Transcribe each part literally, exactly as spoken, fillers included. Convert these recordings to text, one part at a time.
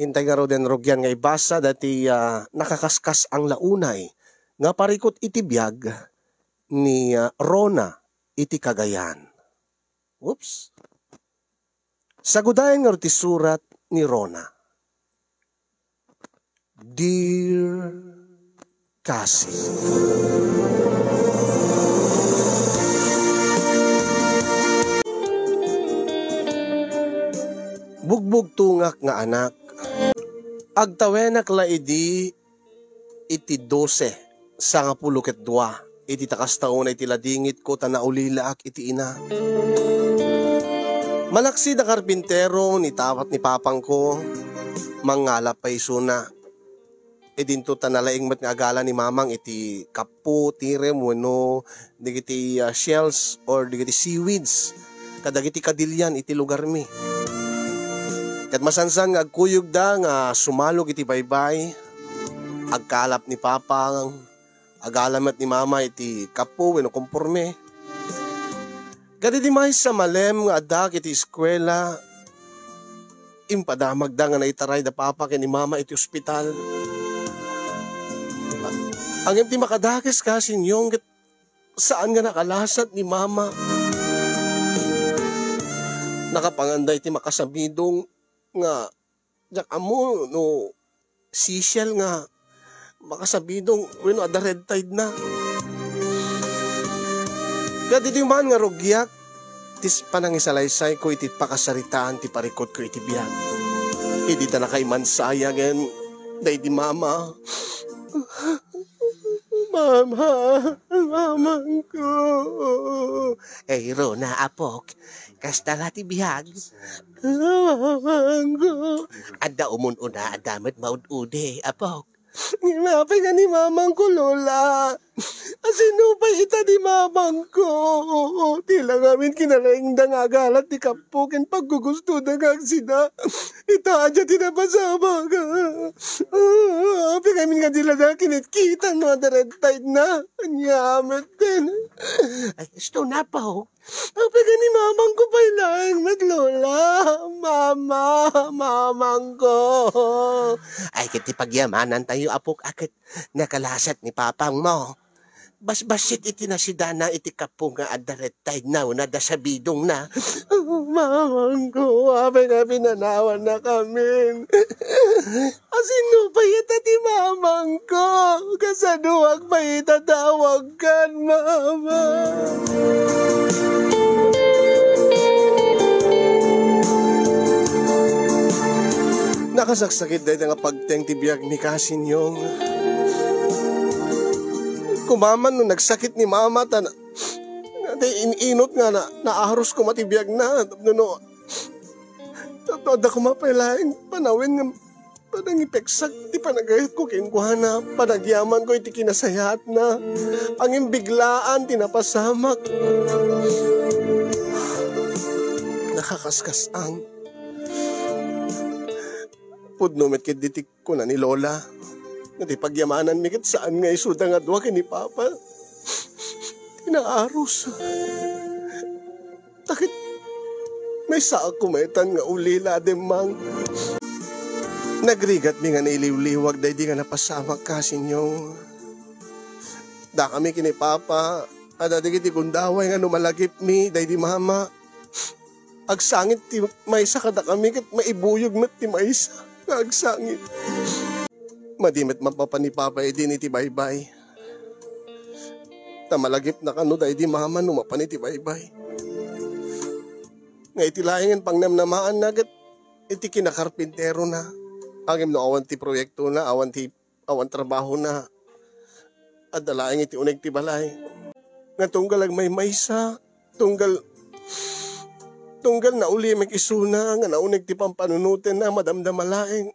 Intay ngaruden rugian nga ibasa dati, ah, nakakaskas-ang la unay nga parikut iti biag ni, ah, Rona iti Cagayan. Oops. Sagudayen ngarud ti surat ni Rona. Dear Kasi. Bugbugtongak nga anak, agtawenak la idi iti dose, sangapulo ket dua, iti ta kasta unay ti ladingitko ta naulilaak iti ina. Malaksid a karpintero ni tawat ni papangko, mangngalap pay isuna. Idinto ta nalaing met nga agala ni mamang iti kappo, tirem, wenno dagiti, ah, shells or dagiti seaweeds kadagiti kadilian iti lugarmi. Ket masansan nga agkuyogda nga sumalog iti baybay, agkalap ni Papa, agala met ni Mama iti kappo wenno komporme. Ket idi maysa malem nga addaak iti eskuela, impadamagda nga naitaray da Papa ken ni Mama iti ospital. Ngem ti makadakes, Kasi Nyong, ket saan nga nakalasat ni Mama. Nakapanganda iti makasabidong nga diak ammo no seashell nga makasabidong wenno adda red tide na. Ket idi man nga rugiak, ti s-, panangisalaysayko iti pakasaritaan ti parikutko iti biag. Idi ta nakaimansaya ken daydi Mama. Mama, mamangko. Ay, Rona, apok. Kasta la ti biag. Mamangko. Adda umun-una, adda met maud-udi, apok. Ngem apay nga ni mamangko, Lola? Asino pay ita ni mamangko? Ti la ngamin kinalaingda nga agalat ti kappo ken paggugustoda nga agsida. Ita adda ti napasamak. Apay ngamin nga di la da kinitkita no adda red tide na? Ania met ken? Ay, gusto na po. Apay nga ni mamangko pay laeng met, Lola. Mama, mamangko. Ay, ket ti pagyamanantayo, apok, a ket nakalasat ni papangmo. Basbassit iti nasidana iti kappo nga adda red tide na wenno adda sabidong na. Mamangko, apay nga pinanawannakamin? Asino pay ita ti mamangko? Kasaduak pay ita ta awagkan, Mama. Nakasaksakit dayta nga pagteng ti biag ni Kasi Nyong. Kumaman no nagsakit ni Mama ta na-, nga di in-inot nga na-, naarus koma ti biagna. No, no, no, adda koma pay laeng panawen nga panangipeksak ti panagayatko kenkuana, panagyamanko iti kinasayaatna. Ngem biglaan ti napasamak. Nakakaskas-ang. Pudno met ketdi ti kuna ni Lola, nga ti pagyamananmi ket saan nga isuda nga dua ken ni Papa ti naarus. Ta ket maysaak koma itan nga ulila a demmang. Nagrigatmi nga nailiwliwag daydi nga napasamak, Kasi Nyong. Dakami ken ni Papa, adda dagiti gundaway nga no malagipmi daydi Mama, agsangit ti maysa kadakami ket maibuyog met ti maysa nga agsangit. Madi met mapapan ni Papa idin iti baybay. Ta malagipna kano daydi Mama no mapan iti baybay. Nga iti laengen pangnamnamaanna ket iti kinakarpinterona. Ngem no awan ti proyektona, awan ti awan trabahona. Adda laeng iti uneg ti balay. Nga tunggal agmaymaysa, tunggal, tunggal naulimek isuna nga nauneg ti pampanunotenna, madamdama laeng.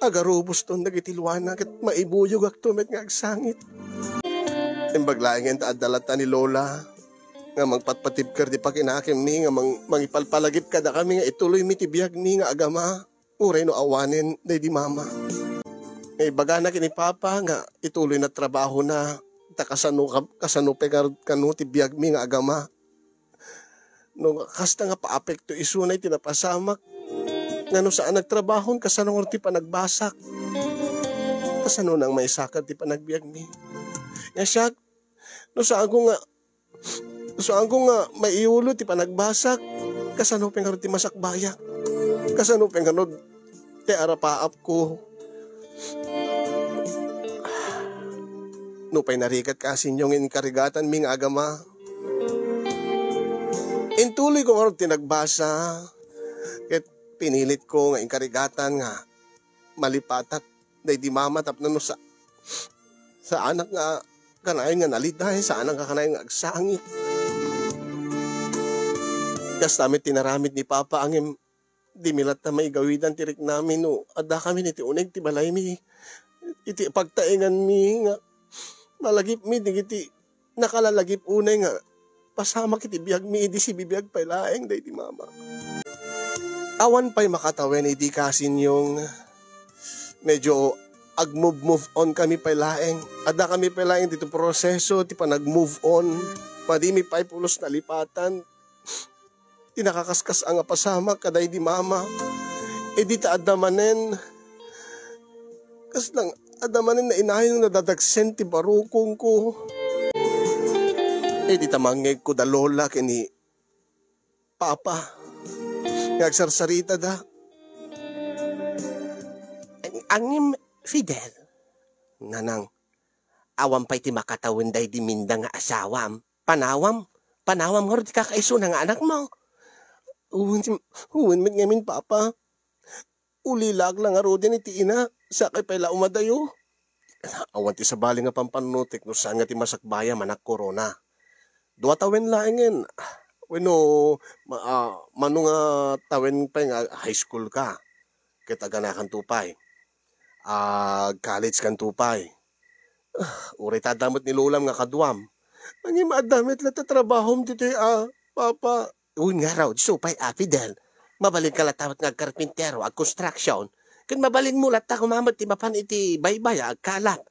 Agaruboston dagiti luana ket maibuyogakto met nga agsangit. Imbag laengen ta adda latta ni Lola nga mangpatpatibker ti pakinakemmi nga mang-, mangipalpalagip kadakami nga ituloymi ti biagmi nga agama. Uray no awanen daydi Mama. Nga ibagana ken ni Papa nga ituloyna trabahona, ta kasano ka-, kasano pay ngarud kano ti biagmi nga agama. No kasta nga paapekto isuna iti napasamak. Nga no saan nagtrabahon, kasano ngarud ti panagbasak? Kasano nang maisakit ti panagbiagmi? Nga siak, no saanko nga, no saanko nga maiulo ti panagbasak, kasano pay ngarud ti masakbayak? Kasano pay ngarud ti arapaapko? Nupay narigat ka, Sinyo, nga inkarigatanmi nga agama. Intuloy ko ngarud ti nagbasa, ket pinilit ko nga inkarigatan nga malipatak daydi mama tapno no sa, saanak nga kanayon nga naliday, saanak nga kanayon nga agsangit. Kasta met ti naramid ni Papa, ngem dimi latta maigawidan ti riknami no adda kami iti uneg ti balaymi, iti pagtaenganmi nga malagipmi dagiti nakalalagip unay nga pasamak iti biagmi idi sibibiag pay laeng daydi mama. Awan pay makatawen idi, Kasinyo, nga medyo ag-move, move on kami pay laeng. Adda kami pay laeng dito proseso ti panag-move on. Madimi pay pulos nalipatan ti nakakaskas a nga pasamak kadaydi mama. Idi ta adda manen, kasla adda manen nainayon nga nadadagsen ti barukongko. Idi ta mangngegko da lola ken ni papa nga agsarsaritada. Ang-, angem, Fidel. Nanang, awan pay ti makatawen daydi Minda nga asawam. Panawam, panawam ngarud ti kakaisuna nga anakmo. Wen, wen met ngamin, Papa. Ulilaak la ngaruden iti ina, sakay pay la umadayo. Awan ti sabali nga pampannutek no saan nga ti masakbayam, anak ko, Rona. Dua tawen laengen. Wenno, ma-, ah, mano nga tawen pay nga high school ka. Ket aganakanto pay. Ag-college kanto pay. Ah, uray ta adda met ni lolam nga kaduam. Ngem adda met latta trabahom ditoy a, Papa. Wen ngarud, isu pay a, Fidel. Mabalinka latta met nga agkarpintero, agkonstruksion. Ken mabalinmo latta koma met ti mapan iti baybay a agkalap.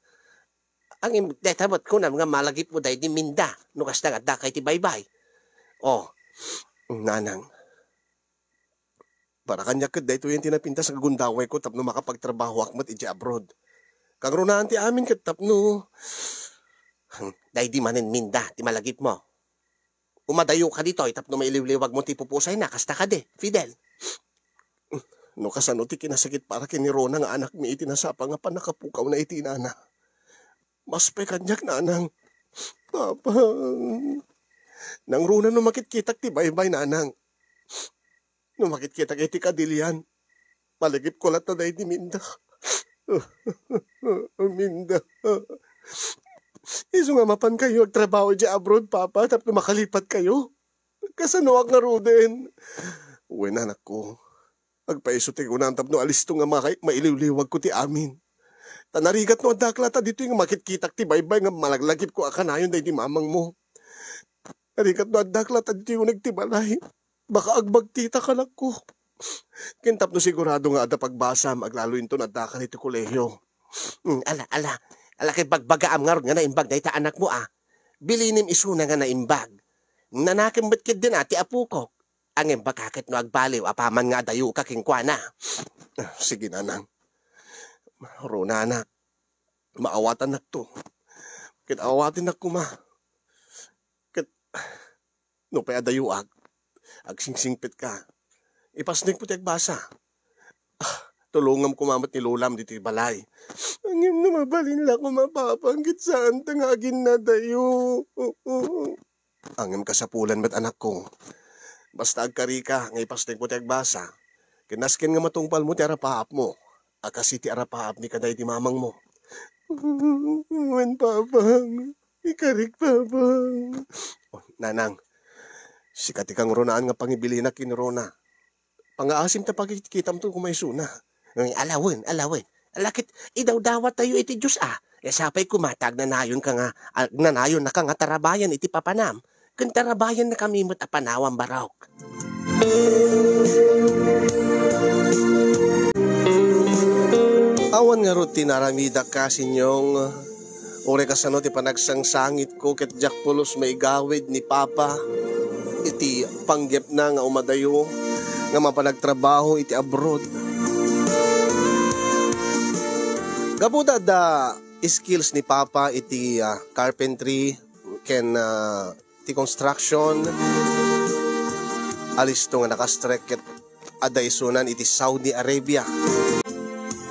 Ngem dayta met kunam nga malagipmo daydi Minda, no kasta nga addaka iti baybay. Oh, nanang. Para kaniak ket daytoyen ti napintas nga gundawayko tapno makapagtrabahoak met idiay abroad. Kangrunaan ti amin ket tapno daydi manen Minda ti malagipmo. Umadayoka ditoy tapno mailiwliwagmo ti pupusayna, kasta kadi, Fidel? No kasano ti kinasakit para ken ni Rona nga anakmi iti nasapa nga pannakapukawna iti inana. Mas pay kaniak, nanang. Papa. Nangruna no makitkitak ti baybay, nanang. No makitkitak iti kadilian, malagipko latta daydi Minda. Minda. Isu nga mapankayo agtrabaho idiay abroad, Papa, tapno makalipatkayo. Kasanoak ngaruden? Wen, anakko. Agpaiso ti kunam tapno alisto nga maka-, mailiwliwagko ti amin. Ta narigat no addak latta ditoy nga makitkitak ti baybay nga malaglagipko a kanayon daydi mamangmo. Narigat no addak latta ditoy uneg ti balay. Baka agbagtitak, anakko. Ken tapno sigurado nga adda pagbasam, aglalo inton addaka ditoy kolehio. Hmm, ala, ala. Ala ket bagbagaam ngarud nga naimbag dayta anakmo a. Bilinim isuna nga naimbag. Nanakem met ketdin a ti apokok. Ngem baka ket no agbaliw apaman nga adayoka kenkuana. Ah, sige, nanang. Runa, anak. Maawatannakto. Ket awatennak koma. Ket nupay adayoak, agsingsingpetka. Ipasnekmo ti agbasa. Ah, tulongam koma met ni lolam ditoy balay. Ngem no mabalin la koma, Papa, ket saanta nga aginnadayo. Ngem kasapulan met, anakko. Basta agkarika nga ipasnekmo ti agbasa, ken nasken nga matungpalmo ti arapaapmo, a kas iti arapaapmi kadaydi mamangmo. Wen, Papa. Ikarik, Papa. Oh, nanang, sika ti kangrunaan nga pangibilinak ken ni Rona. Pangaasim ta pakitkitamto koma isuna. Ay, ala wen, ala wen. Ala ket idawdawat tayo iti Dios a. Ya sapay koma ta agnanayonka nga, agnanayonnaka nga tarabayan iti papanam. Ken tarabayannakami met a panawam barok. Awan ngarud ti naramidak, Kasinyong. Uray kasano ti panagsangsangitko ket diak pulos maigawid ni Papa iti panggepna nga umadayo. nga mapan agtrabaho iti abroad. Gapu ta adda skills ni Papa iti, ah, carpentry ken, ah, ti construction, alisto nga nakastrek ket adda isunan iti Saudi Arabia.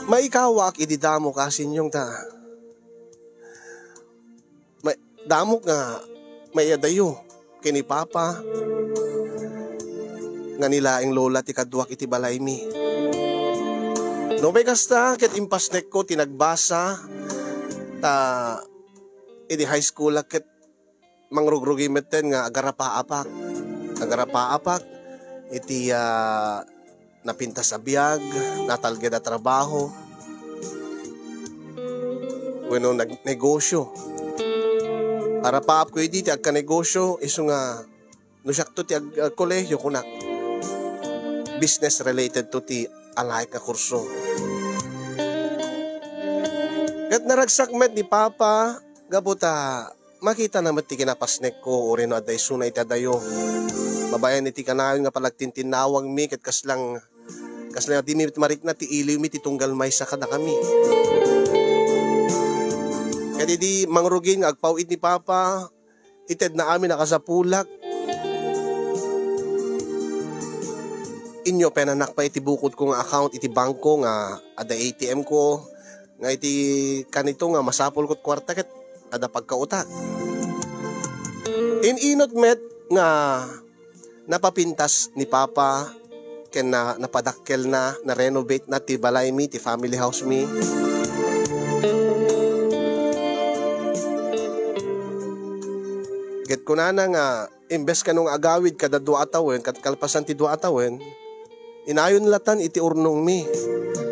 Maikawaak idi damo, kasinyong, ta may, damok nga maiadayo ken ni Papa nga ni laeng lola ti kaduak iti balaymi. Nupay kasta, ket impasnekko ti nagbasa, ta idi high school-ak ket mangrugrugi metten nga agarapaapak. Agarapaapak iti, ah, napintas a biag, natalged a trabaho, wenno nag-, negosyo. Arapaapko idi ti agkanegosyo, isu nga no siakto ti ag-, agkolehiyo, kunak, business related to ti alike nga kurso. Ket naragsak met ni Papa, gapu ta makitana met ti kinapasnekko, uray no adda isuna iti adayo. Babaen iti kanayon nga panagtintinnawangmi, ket kaslang, kasla dimi met marikna ti iliwmi ti tunggal maysa kadakami. Ket idi mangrugin nga agpaw-id ni Papa, itedna amin a kasapulak. Inyo penanak pa iti bukodko nga account iti bangko nga adda A T M ko, nga iti kanito nga masapulko ti kuarta ket adda pagkautak. In-inut met nga napapintas ni Papa ken na, napadakkelna, na-renovate na ti balaymi, ti family house mi. Ket kunana nga, imbes kano nga agawid kada dua a tawen, kad kalpasan ti dua a tawen, inayon latan iti urnongmi.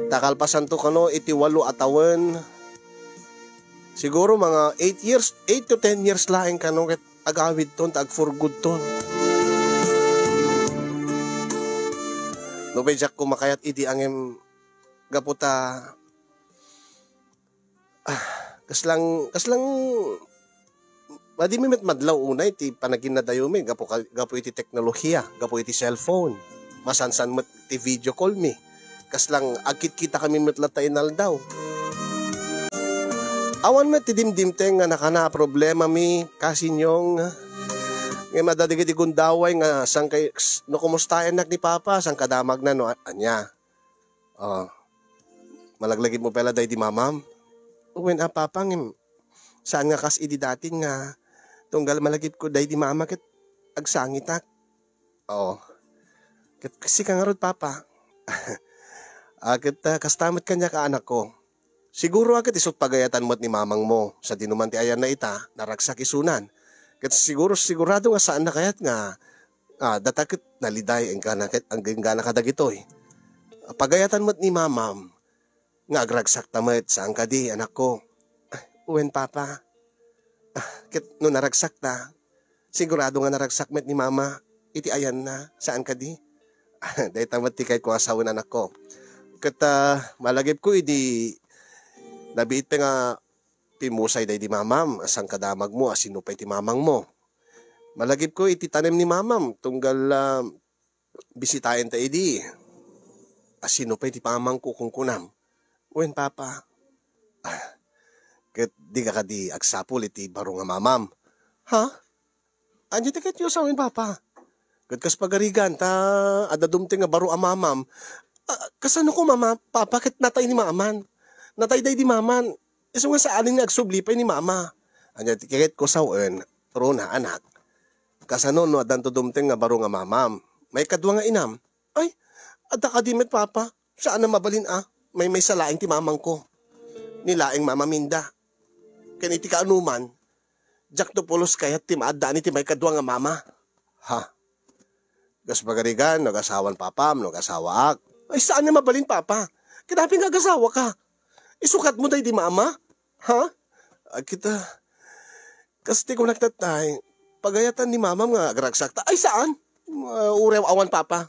Ta kalpasanto kano iti walo a tawen, siguro mga eight years, eight to ten years laeng kano ket agawidton, ta ag-for good-ton. No pay diak ko makayat idi ngem gapu ta, ah, kaslang, kaslang, madi mi met madlaw unay ti panaginadayomi gapu ka, gapu iti teknolohiya, gapu iti cellphone. Masansan met ti video call mi. Kaslang agkitkita kami met latta inaldaw. Awan met ti dimdimteng nga nakana a problema mi, kasinyong. Ngem adda dagiti gundaway nga sangkay, no kumustaennak ni Papa, sangkadamagna no a-, ania. Oh. Malaglagipmo pay la daydi mamam? Wen a, Papa, ngem saan nga kas idi datin nga tunggal malagipko daydi mama ket agsangitak. Oo. Ket sika ngarud, Papa. Ah, ket, ah, kasta met kaniak a anakko. Siguro a ket isut' pagayatan met ni mamangmo, sadino man ti ayanna ita, naragsak isunan. Ket siguro, sigurado nga saanna kayat nga, ah, data ket naliday, enggana ket, enggana kadagitoy. Pagayatan met ni mamam, nga agragsakta met, saan kadi, anakko? Wen, Papa. Ah, ket no naragsakta, sigurado nga naragsak met ni Mama iti ayanna, saan kadi? Dayta met ti kayatko a sawen, anakko. Ket, ah, malagipko idi nabiit pay nga pimmusay daydi mamam, sangkadamagmo a sino pay ti mamangmo. Malagipko iti tanem ni mamam, tunggal, ah, bisitaenta idi. A sino pay ti mamangko, kunkunam? Wen, Papa. Ah, ket dika kadi agsapul iti baro nga mamam? Ha? Ania ti kayatyo a sawen, Papa? Ket kas pagarigan, ta adda dumteng nga baro a mamam. Ah, kasano ko, Mama, Papa, ket natay ni Maman? Natay daydi Maman. Isu nga saanen nga agsubli pay ni Mama. Ania ti kayatko sawen, Rona, anak? Kasano no addanto dumteng nga baro nga mamam? Maikadua nga inam? Ay, adda kadi met, Papa. Saan a mabalin a. Maymaysa laeng ti mamangko. Ni laeng Mama Minda. Ken iti kaanoman, diakto pulos kayat ti maaddaan iti maikadua nga mama. Ha? Kas pagarigan, no agasawan papam, no agasawaak. Ay, saan a mabalin, Papa? Ket apay nga agasawaka? Isukatmo daydi mama? Ha? Agkita, kas ti kunak tatay, pagayatan ni mamam nga agragsakta. Ay, saan? Ah, uray awan, Papa.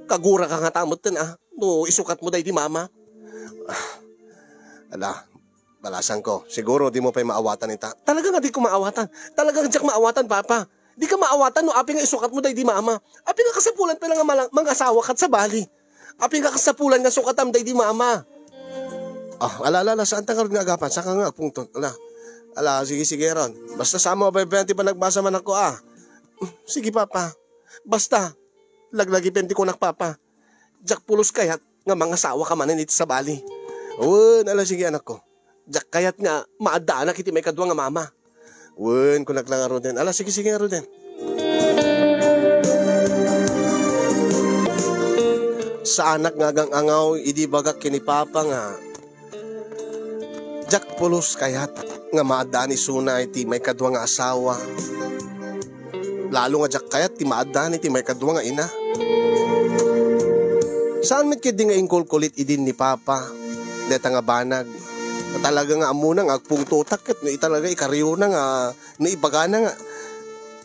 Kaguraka ngata metten, ah, no isukatmo daydi mama. Ah, ala, balasanko. Siguro dimo pay maawatan ita. Talaga nga diko maawatan. Talaga nga diak maawatan, Papa. Dika maawatan no apay nga isukatmo daydi mama. Apay nga kasapulan pay la nga mala-, mangasawa kat sabali. Apay nga kasapulan nga sukatam daydi mama. Ah, ala, ala, ala, saanta ngarud nga agapan, saanka nga agpungtot. Ala. Ala, sige, sige, ron. Basta saanmo a baybay-an ti panagbasam, anakko, ah. Sige, papa. Basta, laglagipen ti kunak, papa. Diak pulos kayat nga mangasawaka manen iti sabali. Wen, ala, sige, anakko. Diak kayat nga maaddaanak iti maikadua nga mama. Wen, kunak la ngaruden. Ala, sige, sige, ngaruden. Saanak nga agang-angaw idi ibagak ken ni papa nga diak pulos kayat nga maaddaan isuna iti maikadua nga asawa. Lalo nga diak kayat ti maaddaan iti maikadua nga ina. Saan met ketdi nga inkulkulit idin ni papa dayta nga banag. Ta talaga nga ammona nga agpungtotak ket no italaga ikariona nga, no ibagana nga,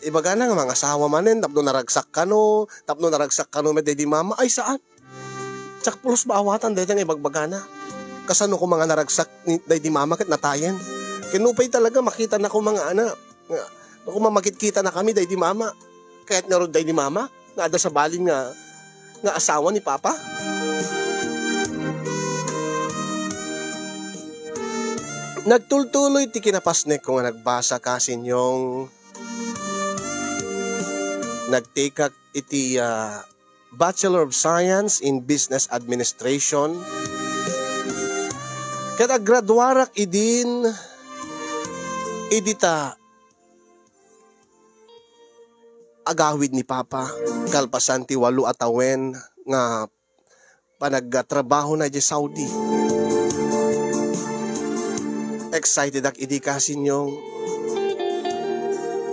ibagana nga mangasawa manen tapno naragsak kano, tapno naragsak kano met daydi mama, ay saan. Diak pulos maawatan dayta nga ibagbagana. Kasano koma nga naragsak ni, daydi mama ket natayen. Ken nupay talaga makitana koma nga ana, nga, no koma makitkitanakami daydi mama. Kayat ngarud daydi mama nga adda sabalin nga, nga asawa ni papa. Nagtultuloy ti kinapasnekko nga nagbasa, Kasinyong. Nagtekak iti, ah, Bachelor of Science in Business Administration. Ket aggraduarak idin, idi ta agawid ni Papa, kalpasan ti walo a tawen nga panagtrabahona idiay Saudi. Excitedak idi, Kasinyong.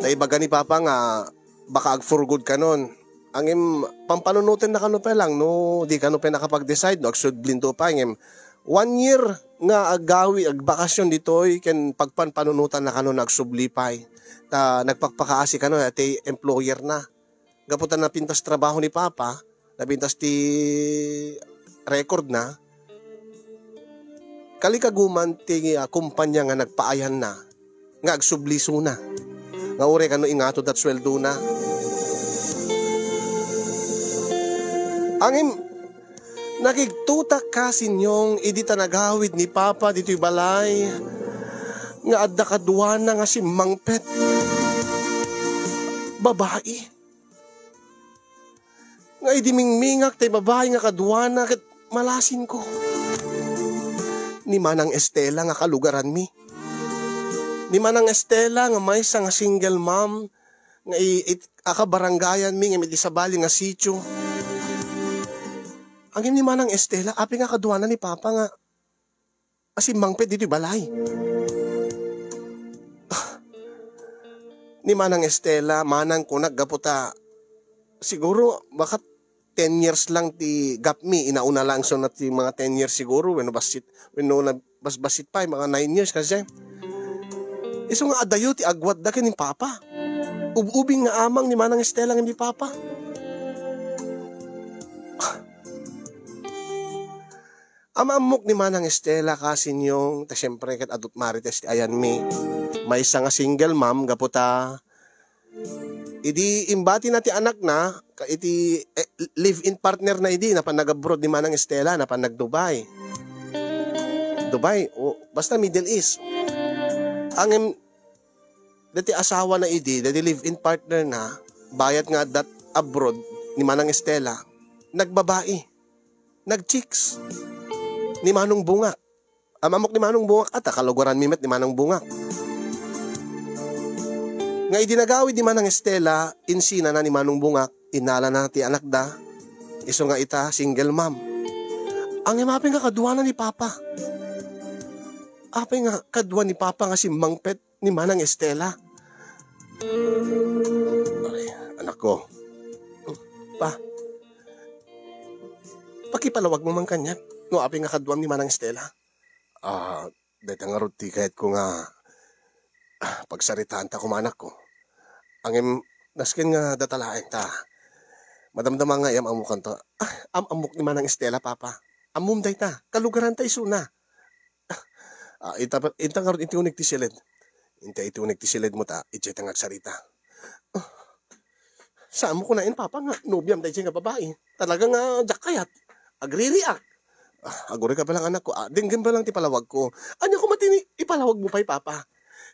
Ta ibaga ni Papa nga baka ag-for good kanon. Ngem, pampanunotennakano pay lang no di kano pay nakapag-decide no agsublinto pay. Ngem, one year nga agawid, agbakasyon ditoy ken pagpanpanunotannakano no agsubli pay. Ta nagpakpakaasi kano ti employer na. Gapu ta napintas trabaho ni Papa, napintas ti record na, kalikaguman ti, ah, kumpanya nga nagpaayanna nga agsubli isuna. Nga uray kano ingato dat sueldona. Ngem, nakigtotak, Kasinyong, idi ta nagawid ni Papa ditoy balay nga adda kaduana nga simmangpet. Babai. Nga idi mingmingak tay babai nga kaduana ket malasinko. Ni Manang Estela nga kalugaranmi. Ni Manang Estela nga maysa nga single mom nga i-, it-, akabarangayanmi nga iti sabali nga sitio. Ngem ni Manang Estela, apay nga kaduana ni Papa nga a simmangpet ditoy balay. Ni Manang Estela, manang kunak gapu ta, siguro, baka ten years lang ti gap mi, inauna lang so na ti mga ten years siguro, wenno bassit, wenno na, bas-, bassit pay, mga nine years kasi. Isu nga adayo ti agwatda ken ni Papa. Ub-ubing nga amang ni Manang Estela ken ni Papa. Am-ammok ni Manang Estela, Kasinyong, ta siempre ket adut marites ti ayanmi. Maysa nga single mom gapu ta idi imbatina ti anakna, ka-, iti, eh, live-in partner na idi, napan nag-abroad ni Manang Estela, napan nag-Dubai. Dubai, o basta Middle East. Ngem, dati asawa na idi, dati live-in partner na, bayat nga addat abroad ni Manang Estela, nagbabai. Nag-chicks ni Manong Bungak. Am-ammok ni Manong Bungak, ata kalugaranmi met ni Manong Bungak. Nga idi nagawid ni Manang Estela, insinana ni Manong Bungak, innalana ti anakda, isu nga ita, single mom. Ngem apay nga kaduana ni Papa. Apay nga kadua ni Papa nga simmangpet ni Manang Estela. Ay, anakko. Pa, pakipalawagmo man kaniak no apay nga kaduam ni Manang Estela. Ah, dayta ngarud ti kayatko nga, ah, pagsaritaanta koma, anakko. Ngem, nasken nga data laeng ta madamdama nga am-ammokanto. Ah, am-ammok ni Manang Estela, Papa. Ammom dayta, kalugaranta isuna. Ah, inta, inta ngarud iti unig ti siled. Inta iti unig ti siledmo ta, idiay ta nga agsarita. Ah, Saan mo kunaen, Papa, nga nobiam daydiay nga babai? Talaga nga diak kayat. Agririak. Ah, agurika pa lang, anakko. Ah, denggen pa lang ti palawagko. Ania koma ti ni-, ipalawagmo pay, Papa?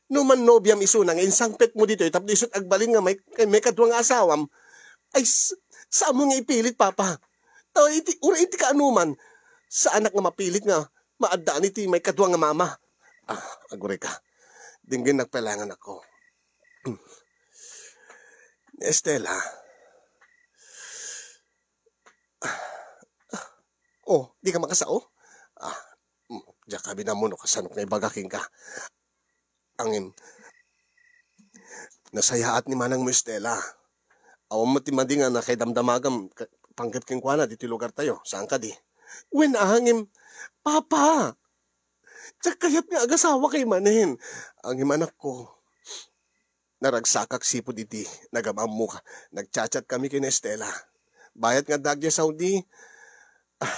No mannobiam isuna nga insangpetmo ditoy tapno isu't agbalin nga may, kay may kadua nga asawam, ay s-, saan mo nga ipilit, Papa? Ta iti, uray iti kaanoman, saanak nga mapilit nga maaddaan iti may kadua nga mama. Ah, agurika. Denggennak pay laeng, anakko. Ni Estela. Oh, dika makasao? Ah, mm, diak kabinammo no kasano nga ibaga kenka. Ngem, nasayaat ni manangmo, Estela. Awan met ti madi nga nakaidamdamagam ka-, panggep kenkuana ditoy lugartayo. Saan kadi? Wen, ngem, Papa, diak kayat nga agasawakay manen. Ngem, anakko, naragsakak sipud iti nagam-ammoka. Nagchat-chat kami ken Estela. Bayat nga addaak diay Saudi. Ah,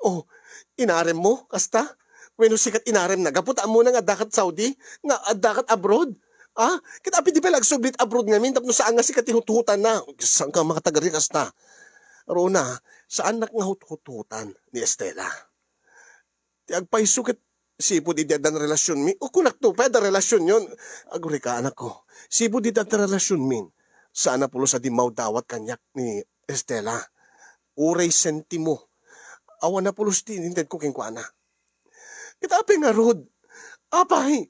oh, inaremmo, kasta? Wenno sika ti inaremna, gapu ta ammona nga addakat Saudi, nga addakat abroad? Ah, ket apay di pay la agsubli abroad ngamin tapno saan nga sika ti huthutanna? Saanka makatagardi kasta? Rona, saannak nga huthuthutan ni Estela. Ti agpayso ket sipud idi addan relasionmi. O, kunakto pay, adda relasionyon. Agurika, anakko. Sipud idi adda relasionmi, saan a pulos a dimmawdawat kaniak ni Estela. Uray sentimo. Awan a pulos ti inintedko kenkuana. Ket apay ngarud? Apay?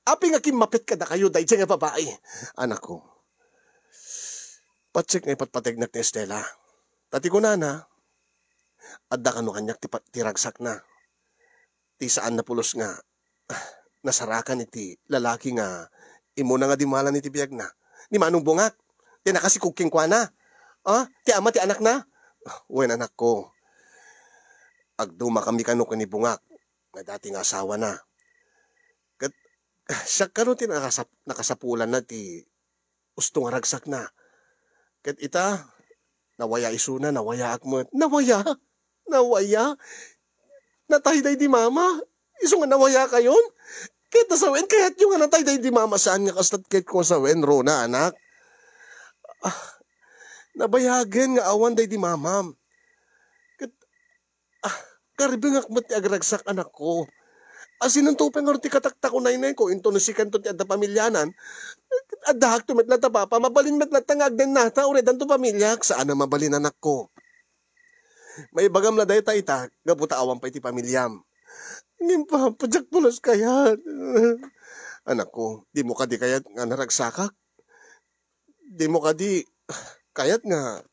Apay nga kimmapit kadakayo daydiay nga babai? Anakko, patsek nga ipatpategnak ni Estela. Ta ti kunana, adda kano kaniak ti pa-, ti ragsakna. Ti saan a pulos nga, ah, nasarakan iti lalaki nga immuna nga dimmalan iti biagna. Ni Manong Bungak, ti nakasikog kenkuana. Ah, ti ama ti anakna? Wen, anakko, agdumakami kano ken ni Bungak nga dati nga asawana. Ket, ah, siak kano ti nakasap-, nakasapulanna ti usto nga ragsakna. Ket ita, nawaya isuna, nawayaak met. Nawaya? Nawaya? Natay daydi mama? Isu nga nawayakayon? Ket nasawen, kayatyo nga natay daydi mama? Saan nga kasta ti kayatko a sawen, Rona, anak? Ah, nabayagen nga awan daydi mamam. Ket, ah, karibengak met ti agragsak, anakko. Asinanto pay ngarud ti kataktakunaynayko, inton no sikanto ti adda pamilianan? Addaakto met latta, Papa, mabalin met latta nga agdennata, uray addanto pamiliak. Saan a mabalin, anakko. Maibagam la dayta ita, gapu ta awan pay ti pamiliam. Ngem, Papa, diak pulos kayat. Anakko, dimo kadi kayat nga naragsakak? Dimo kadi kayat nga,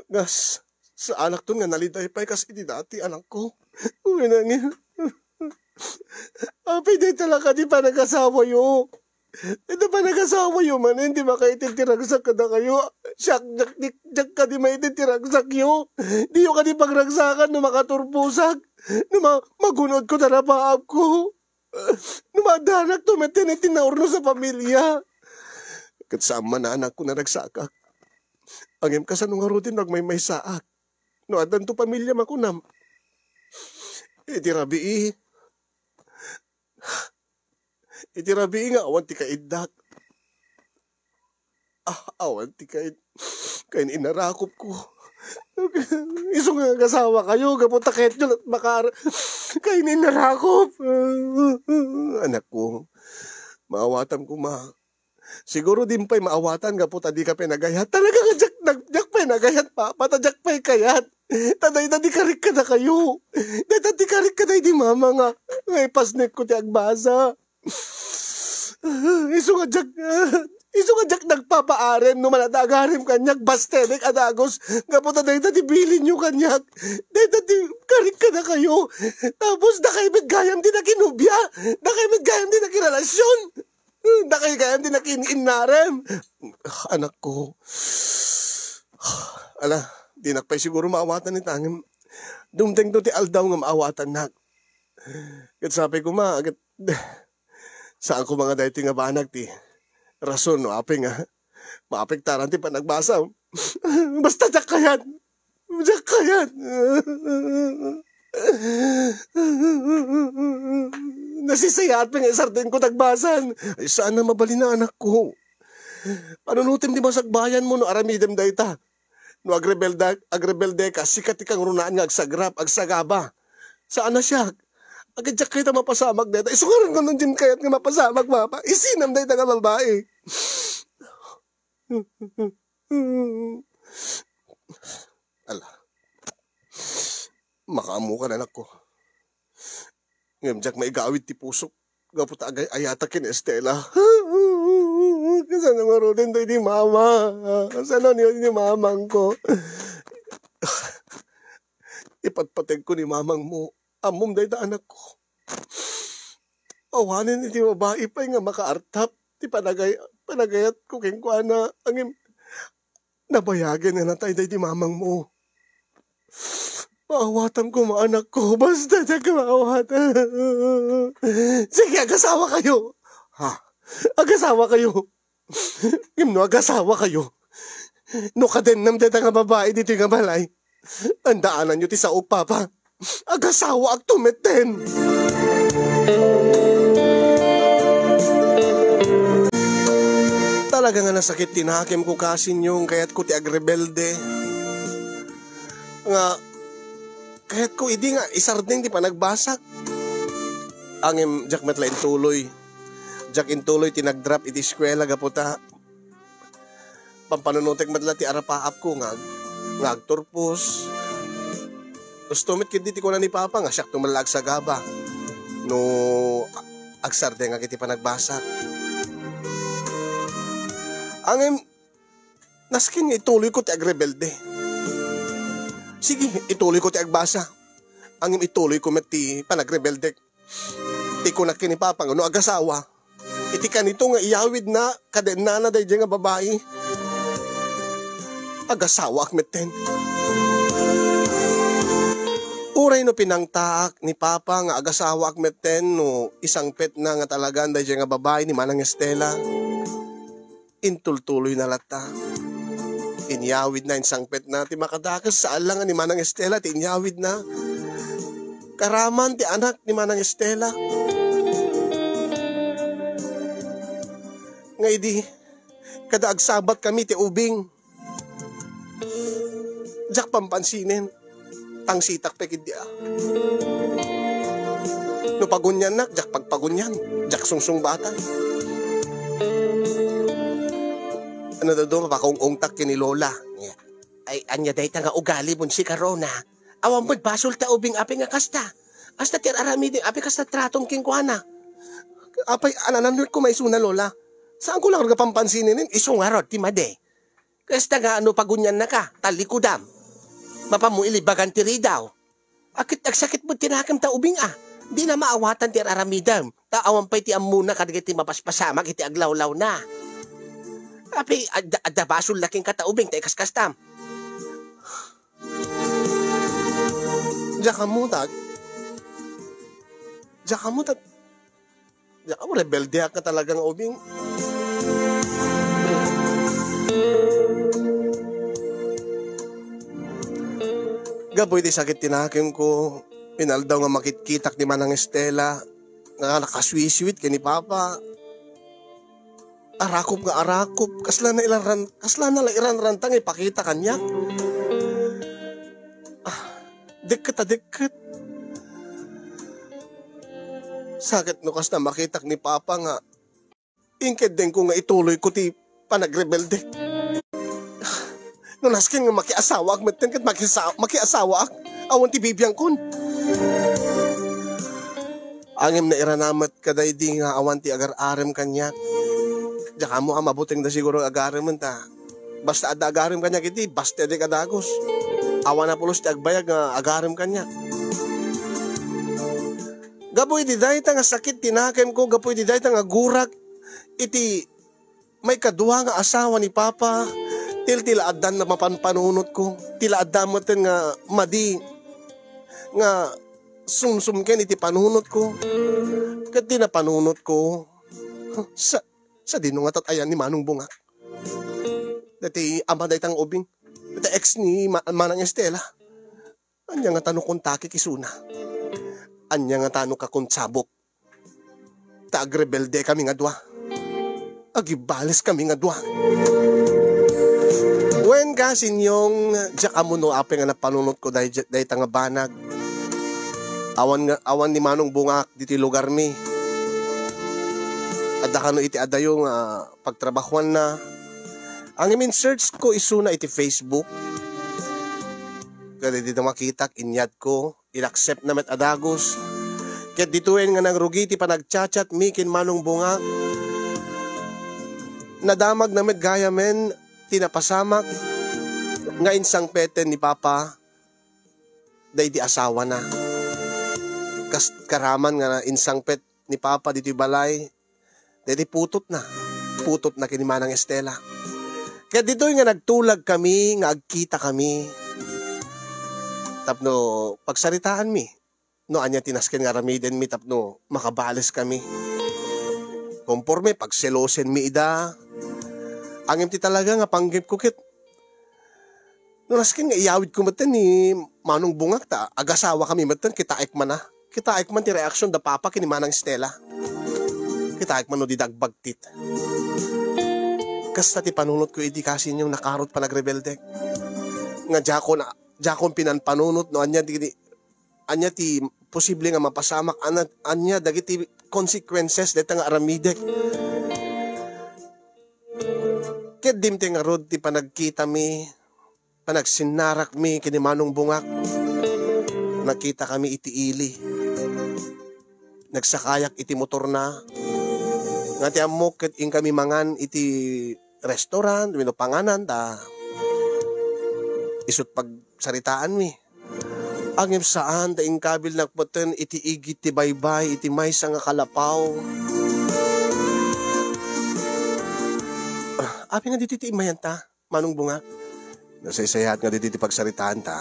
nga s-, saanakton nga naliday pay kas iti dati, anakko? Wen, ngem, apay dayta la kadi panagasawayo? Dayta panagasawayo manen ti makaitid ti ragsak kadakayo. Siak, diak, diak, diak kadi maitid ti ragsakyo? Diyo kadi pagragsakan no makaturposak? No ma-, magun-odko ta napaabko? No maaddanakto met iti naurnos a pamilia? Ket saan man, anakko, naragsakak. Ngem kasano ngaruden no agmaymaysaak? No addanto pamiliam a kunam? Iti rabii, iti rabii nga awan ti kaiddak. Ah, awan ti kain-, kain-inarakopko. Isu nga agasawakayo, gapu ta kayatyo met makar-, kain-inarakop. Anakko, maawatam koma. Siguro dim pay maawatan gapu ta dika pay nagayat. Talaga nga diak, nag-, diak pay nagayat, Papa, ta diak pay kayat. Ta dayta ti karik kadakayo. Dayta ti karik kadaydi mama nga, nga ipasnekko ti agbasa. Isu nga diak, isu nga diak nagpapaarem no man adda agarem kaniak, bastedek a dagus, gapu ta dayta ti bilinyo kaniak. Dayta ti karik kadakayo. Tapos dakay met gayam ti nakinobia. Dakay met gayam ti nakirelasion. Dakay gayam ti nakin-innarem. Anakko. Ala, dinak pay siguro maawatan ita ngem dumtengto ti aldaw nga maawatannak. Ket sapay koma, ket saan koma nga daytoy nga banag ti rason no apay nga maapektaran ti panagbasam. Basta diak kayat. Diak kayat. Nasis-, Sayaat pay nga isardengko ti agbasan. Ay, saan a mabalin, anakko. Panunotem ti masakbayanmo no aramidem dayta. No agrebelde, agrebelde ka, sika ti kangrunaan nga agsagrap, agsagaba. Saan a siak. Agiddiak kayat a mapasamak dayta. Isungaranko no diak kayat nga mapasamak, Papa. Isinam dayta nga babai. Ala. Makaammokan, anakko. Ngem diak maigawid ti pusok gapu ta agay-ayatak ken Estela. Kasano ngaruden daydi mama? Kasano ni, ni mamangko? Ipatpategko ni mamangmo. Ammom dayta, anakko. Awanen iti babai pay nga makaartap ti panagay-, panagayatko kenkuana. Ngem nabayagen a natay daydi mamangmo. Maawatam koma, anakko, basta diak maawatan. Sige, agasawakayo. Ha? Agasawakayo. Ngem no agasawakayo, no kadennam dayta nga babai ditoy nga balay, andaananyo ti saok, Papa. Agasawaakto metten. Talaga nga nasakit ti nakemko, kasinyo, kayatko ti agrebelde. Nga, kayatko idi nga isardeng ti panagbasak. Ngem diak met la intuloy. Diak intuloy ti nagdrop iti eskuela gapu ta pampanunotek met la ti arapaapko nga ag-, nga agturpos. Husto met ketdi ti kuna ni Papa nga siakto met la agsagaba no a-, agsardengak iti panagbasak. Ngem, nasken nga ituloyko ti agrebelde. Sige, ituloyko ti agbasa. Ngem ituloyko met ti panagrebeldek. Ti kunak ken ni Papa nga no agasawa, iti kanito nga iyawidna, kadennana daydiay nga babai, agasawaak metten. Uray no pinangtaak ni Papa nga agasawaak metten no isangpetna nga talagan daydiay nga babai ni Manang Estela, intultuloyna latta. Inyawidna, insangpetna. Ti makadakes, saan la nga ni Manang Estela ti inyawidna. Karaman ti anak ni Manang Estela. Nga idi, kada agsabat kami ti ubing, diak pampansinen. Tangsitak pay ketdi a. No paguniannak, diak pagpagunian, diak sungsungbatan. Ano daw, mapakaung-ungtak ken ni Lola. Ay, ania dayta nga ugali, Bonsi, Rona? Awan met basol ta ubing apay nga kasta. Kasta ti ar-aramidem apay kasta tratom kenkuana. Apay, anananekko maisuna, Lola. Saanko la nga pampansinen, isu ngarud ti madi. Kasta nga no paguniannaka, tallikudam. Mapanmo ilibagan ti ridaw. Ket agsakit met ti nakem ta ubing a. Dina maawatan ti ar-aramidem. Ta awan pay ti ammona kadagiti mapaspasamak iti aglawlawna. Apay, adda, adda basol la kenka ta ubing ta ikaskastam. Diak ammo ta, diak ammo ta, diak ammo, rebeldeak nga talaga nga ubing. Gapu iti sakit ti nakemko, inaldaw nga makitkitak ni Manang Estela, nga nakasweswet ken ni Papa. Arakop nga arakop, kasla na ilanran-, kasla na la iranranta nga ipakita kaniak. Ah, dekket a dekket. Sakit no kasta makitak ni Papa nga inkeddengko nga ituloyko ti panagrebelde. No nasken nga makiasawaak metten ket makisa-, makiasawaak, awan ti bibiangkon. Ngem nairana met kadaydi nga awan ti agar-arem kaniak. Diak ammo a mabutengda siguro nga agaremen ta. Basta adda agarem kaniak iti, basta dek a dagus. Awan a pulos ti agbayag nga agarem kaniak. Gapu iti dayta nga sakit ti nakemko, gapu iti dayta nga gurak iti maikadua nga asawa ni Papa, ti, ti la addan a mapanpanunotko, ti la adda metten nga madi nga sumsumken iti panunotko. Ket ti napanunotko, sa, sadino nga tat-ayan ni Manong Bunga? Dati ama dayta nga ubing, dati ex ni Ma-, Manang Estela. Ania nga tano kontakek isuna? Ania nga tano kakontsabok? Ta agrebelde kami nga dua. Agibales kami nga dua. Wen, kasinyong, diak ammo no apay nga napanunot ko day, dayta nga banag. Awan nga, awan ni Manong Bungak ditoy lugar mi. Adda kano iti adayo nga pagtrabahuanna. Ang in-search ko isuna iti Facebook. Kada dita makitak, inyat ko. Inaccept na met a dagus. Ket ditoyen nga nangrugi ti panagchat-chat mi ken Manong Bungak. Nadamag na met gayamen ti napasamak nga insangpeten ni Papa daydi asawana. Kas karaman nga insangpet ni Papa ditoy balay, daydi putotna. Putotna ken ni Manang Estela. Ket ditoy nga nagtulag kami nga agkita kami tapno pagsaritaan mi no ania ti nasken nga aramiden mi tapno makabales kami. Konforme, pagselosen mi ida. Ngem ti talaga nga panggep ko ket no nasken nga iyawid ko metten ni Manong Bungak ta agasawa kami metten, kitaek man a. Kitaek man ti reaksyon da Papa ken ni Manang Estela. Kitaek man no dida agbagtit. Kasta ti panunot ko idi, kasinyong, nakarot panagrebeldek. Nga diakon, diakon pinanpanunot no ania ti, ania ti posible nga mapasamak, ania, ania dagiti consequences dayta nga aramidek. Ket dimtay ngarud ti panagkitami, panagsinnarakmi ken ni Manong Bungak. Nagkitakami iti ili. Nagsakayak iti motorna. Nga ti ammok ket inkami mangan iti restaurant wenno panganan ta isut' pagsaritaanmi. Ngem saan ta inkabilnak metten iti igid ti baybay iti maysa nga kalapaw. Ah, apay nga ditoy ti immayanta, Manong Bungak? Nasaysayaat nga ditoy ti pagsaritaanta.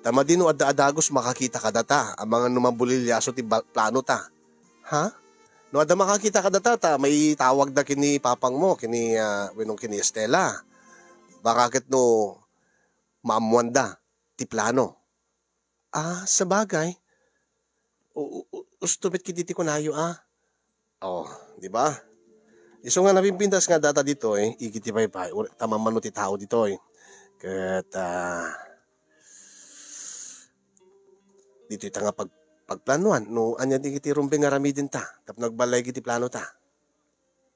Ta madi no adda a dagus makakita kadata, amangan no mabuliliaso ti ba-, planota. Ha? No adda makakita kadata, ta maitawagda ken ni papangmo, ken ni, ah, wenno ken ni Estela. Baka ket no maammoanda ti plano. Ah, sabagay. U-, u-, u-, usto met ketdi ti kunayo, ah. Oh, di ba? Isu nga napimpintas nga data ditoy, igid ti baybay, ur-, ta mammano ti tao ditoy. Ket, ah, ditoy ta nga pag-, pagplanuan, no ania dagiti rumbeng nga aramidenta, tapno agbalaygi ti planota.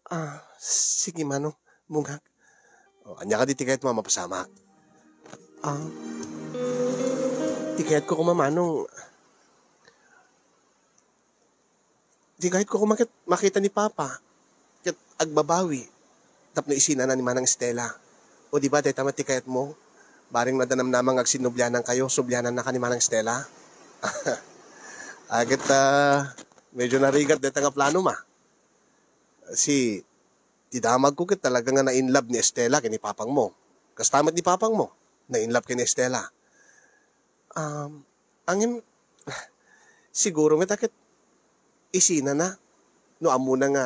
Ah, sige, Manong Bungak. O, ania kadi ti kayatmo a mapasamak? Ah, ti kayatko koma, Manong, ti kayatko koma ket makita ni Papa, ket agbabawi tapno isinana ni Manang Estela. O, di ba, dayta met ti kayatmo? Bareng no adda namnama nga agsinnublianankayo, sublianannaka ni Manang Estela. Ah, ket, ah, medyo narigat dayta nga planom, ah. Si, ti damagko ket talaga nga na-in love ni Estela ken ni papangmo. Kasta met ni papangmo, na-in love ken ni Estela. Um, ngem, siguro met a ket isinana no ammona nga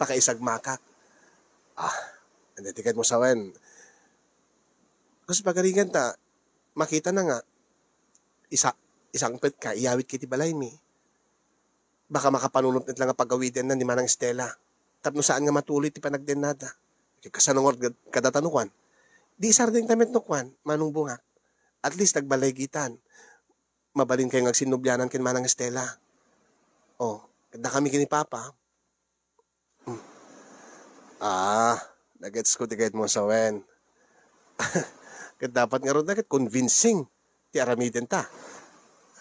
pakaisagmakak. Ah, ania ti kayatmo sawen? Kas pagarigan ta, makitana nga isa-, isangpetka, iyawidka iti balaymi. Baka makapanunot met la nga pagawidenna ni Manang Estela tapno saan nga matuloy ti panagdennada. Ket kasano ngarud kad-, kadata no kuan? Di isardengta met no kuan, Manong Bungak. At least nagbalaygitan. Mabalinkayo nga agsinnublianan ken Manang Estela. O, dakami ken ni Papa. Hmm. Ah, nagets ko ti kayatmo sawen. Ket dapat ngarud a ket convincing ti aramidenta.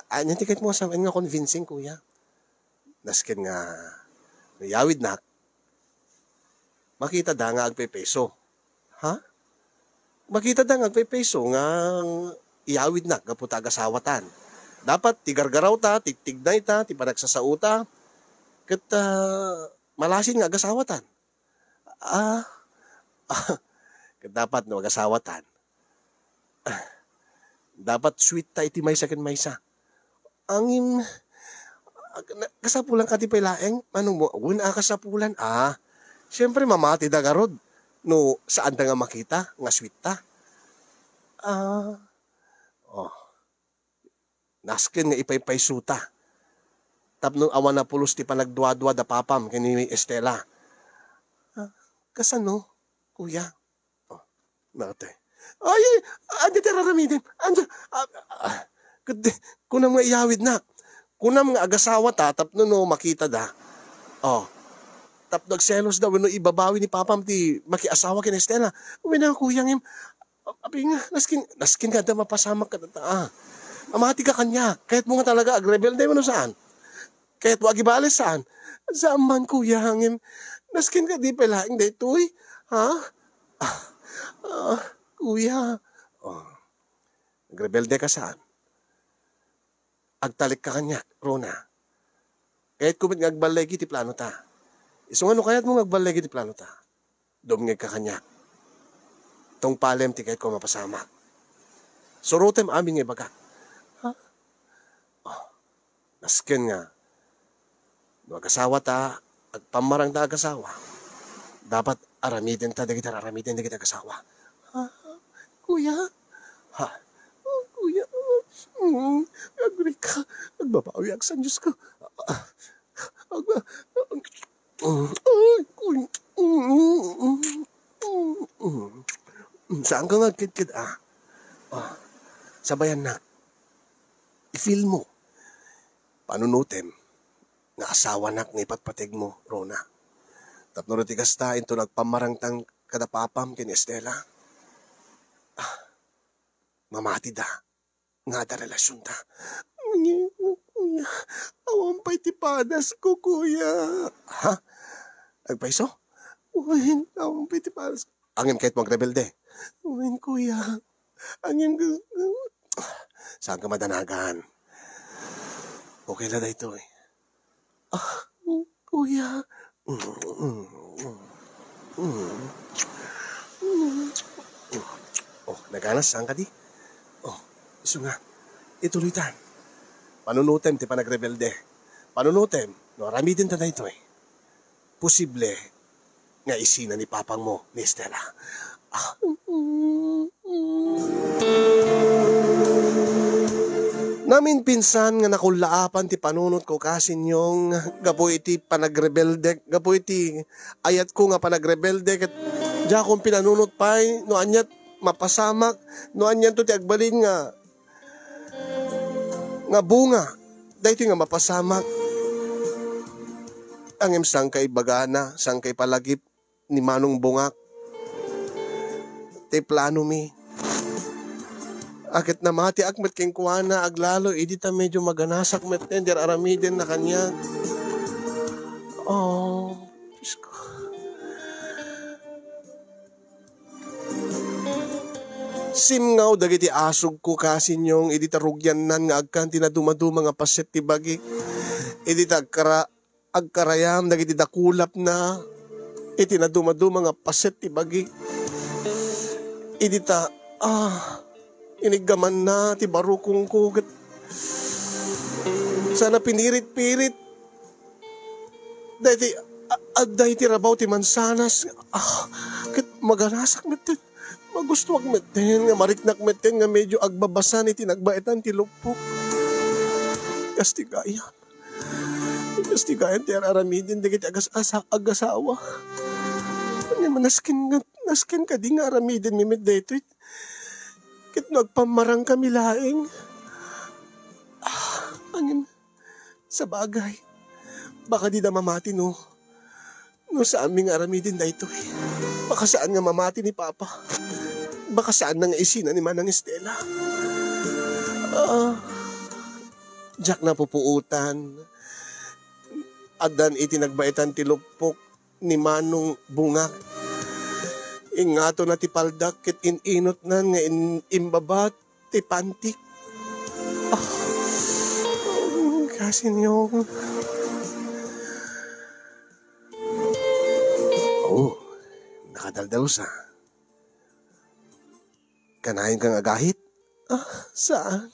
Ania ti kayatmo sawen nga convincing, kuya? Nasken nga no iyawidnak, makitada nga agpepeso. Ha? Makitada nga agpepeso nga iyawidnak gapu ta agasawatan. Dapat ti gargarawta, tigtignayta, ti panagsasaota, ket, ah, malasin nga agasawatan. Ah, ket dapat no agasawatan, ah, dapat sweet ta iti maysa ken maysa. Angin, ag-, na-, kasapulan kadi pay laeng? Manong Bungak, wen a kasapulan, ah. Siyempre, mamati da garud no saan da nga makita nga sweet ta. Ah, oh. Nasken nga ipaypaysuta. tapno awan a pulos ti panagduadua da papam ken ni Estela. Ah, kasano, kuya? Oh, nate. Ay, ay, adi ti raramiden. Anda, ah, ah, kunam nga iyawidnak. Kunam nga agasawa ta, tapno no makita da. Oh, tapno agselos da, wenno ibabawi ni papam ti makiasawa ken Estela. Wenno, kuya, ngem, Abi nga, nasken, nasken nga adda mapasamak kadata, ah. Mamati ka kaniak. Kayatmo nga talaga agrebelde wenno saan? Kayatmo agibales saan? Saan man, kuya, ngem nasken kadi pay laeng daytoy? Ha? Ah, ah, kuya. Oh. Agrebelde ka saan? Agtalek ka kaniak, Rona. Kayatko met nga agballigi ti planota. Isu nga no kayatmo nga agballigi ti planota, dumngegka kaniak. Tungpalem ti kayatko a mapasamak. Surotem amin nga ibagak. Ha? Oh, nasken nga, no agasawa ta, agpammarang ta agasawa, dapat aramiden ta dagiti aramiden dagiti agasawa. Ha? Kuya? Ha? Oh, kuya. Mm, agrika. Agbabawi ak san Diosko. Ah, ah, ah, ah, ay, kuya. Mm, mm, mm, mm. Saan ka nga agkidkid, ah? Ah, sabayannak. I-feel mo. Panunotem nga asawanak nga ipatpategmo, Rona. Tapno no ti kasta, inton agpammarangtang kada papam ken Estela, ah, mamatida nga adda relasionta. Kuya, awan pay ti padasko, kuya. Ha? Agpayso? Wen, awan pay ti padasko. Ngem kayatmo agrebelde? Wen, kuya. Ngem, saan ka madanagan? Okay la daytoy. Ah, kuya. Oh, naganas, saan kadi? Oh, isu nga. Ituloytan. Panunotem ti panagrebelde. Panunotem, no aramidenta daytoy, posible nga isina ni papangmo ni Estela. Ah. Naminpinsan nga nakullaapan ti panunotko, Kasinyong, gapu iti panagrebeldek, gapu iti ayatko nga panagrebelde, ket diakon pinanunot pay no aniat mapasamak, no anianto ti agbalin nga, nga bunga daytoy nga mapasamak. Ngem sangkay bagana, sangkay palagip ni Manong Bungak ti planomi. Ket namatiak met kenkuana, aglalo idi ta medyo maganasak met ti aramiden na kaniak. Oh, Diosko. Simngaw dagiti asugko, Kasinyong, idi ta rugiannan nga agkan ti nadumaduma nga paset ti bagik. Idi ta agkara-, agkarayam dagiti dakulapna iti nadumaduma nga paset ti bagik. Idi ta, ah, iniggamanna ti barukongko ket sana pinirit-pirit daytoy, a-, adda iti rabaw ti mansanas. Ah, ket maganasak metten. Magustuak metten nga mariknak metten nga medyo agbabasan iti nagbaetan ti luppok. Kas ti gayam. Kas ti gayam ti ar-aramiden dagiti agas-, asa-, agasawa. Ngem nasken nga, nasken kadi nga aramidenmi met daytoy? Ket no agpammarangkami laeng, ah, ngem sabagay, baka dida mamati no, no saanmi nga aramiden daytoy. Baka saan nga mamati ni Papa. Baka saanna nga isina ni Manang Estela. Ah, diak napupuotan. Addan iti nagbaetan ti luppok ni Manong Bungak. Ingngatonna ti paldak ket in-inotnan nga in-, imbabat ti pantik. Ah, Kasinyong. Oh, nakadaldalusa. Kanayon kang agahit? Ah, saan?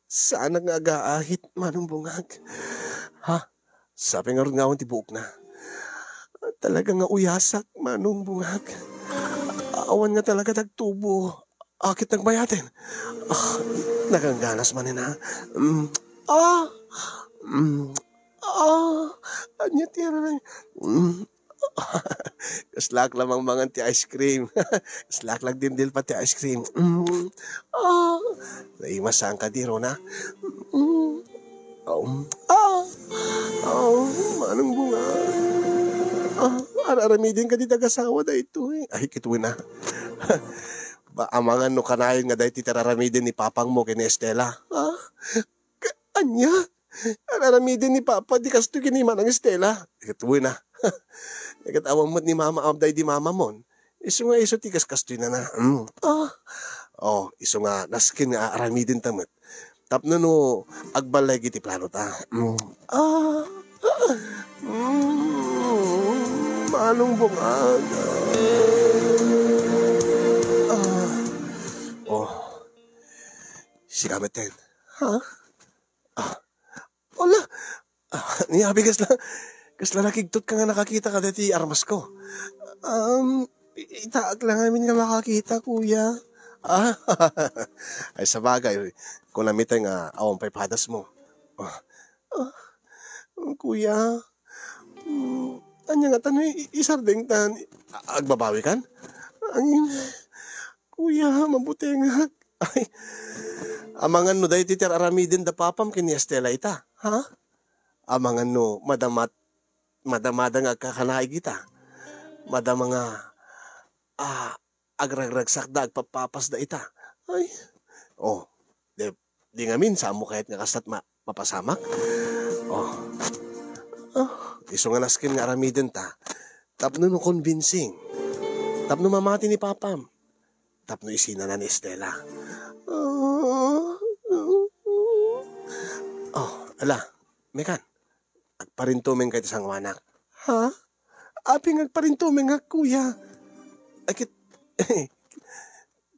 Saanak nga agaahit, Manong Bungag. Ha? Sapay ngarud nga awan ti buokna. Talaga nga uyasak, Manong Bungag. Awan nga talaga ti agtubo. Akit nagbayaten. Ah, nagangganas manen, ha? Mm. Ah! Mm. Ah, ania ti aramid? Mm. Kaslak la mangmangan ti ice cream. Kaslak la agdindilpat ti ice cream. Mm. Ah, naimas saan kadi, Rona? Mm. Um. Ah, ah, manong bunga. Ah, ar-aramiden kadi dagasawa daytoy. Ay, kitaem na. Ba, amangan no kanayon nga daytoy ti ar-aramiden ni papang mo ken ni Estela. Ah, ka-, ania? Ar-aramiden ni Papa, di kastoy ken ni Manang Estela. Ket wen a. Ket awan met ni Mama, abday di Mama mon. Isu nga isu ti kas-, kastoy na na. Mm. Ah. Oh, isu nga nasken nga ar-aramiden ta met. Tapno no agballeg iti plano ta. Mm. Ah. Mm. Manong bungag. Ah. Oh. Sika met ten. Ha? Ah. Ala! Ah, ni abi kasla, kasla nakigtot ka nga nakakita ka dati armasko. Um, i-, itaak lang amin nga makakita, kuya. Ah, ay, sabagay, kunam ita nga awan pay padas mo. Ah, ah, kuya, mm, anya nga tano i-, isardeng tan, a-, agbabawi kan? Ang, kuya, mabutengak. Ay, amangan no daytoy ti ar-aramiden da papam ken ni Estela ita, ha? Amangan no madamat-, madamada nga agkakanaig ita. Madama nga, ah, agragragsakda, agpapapasda ita. Ay, oh, di, di ngamin, saan mo kayat nga kastat ma-, mapasamak? Oh. Ah, isu nga nasken nga aramiden ta. Tapno no convincing. Tapno mamati ni papam. Tapno isina na ni Estela. Oh, ala, mekan, agparintumeng ka iti sangoanak. Ha? Apay nga agparintumengak, kuya? Ay, ket,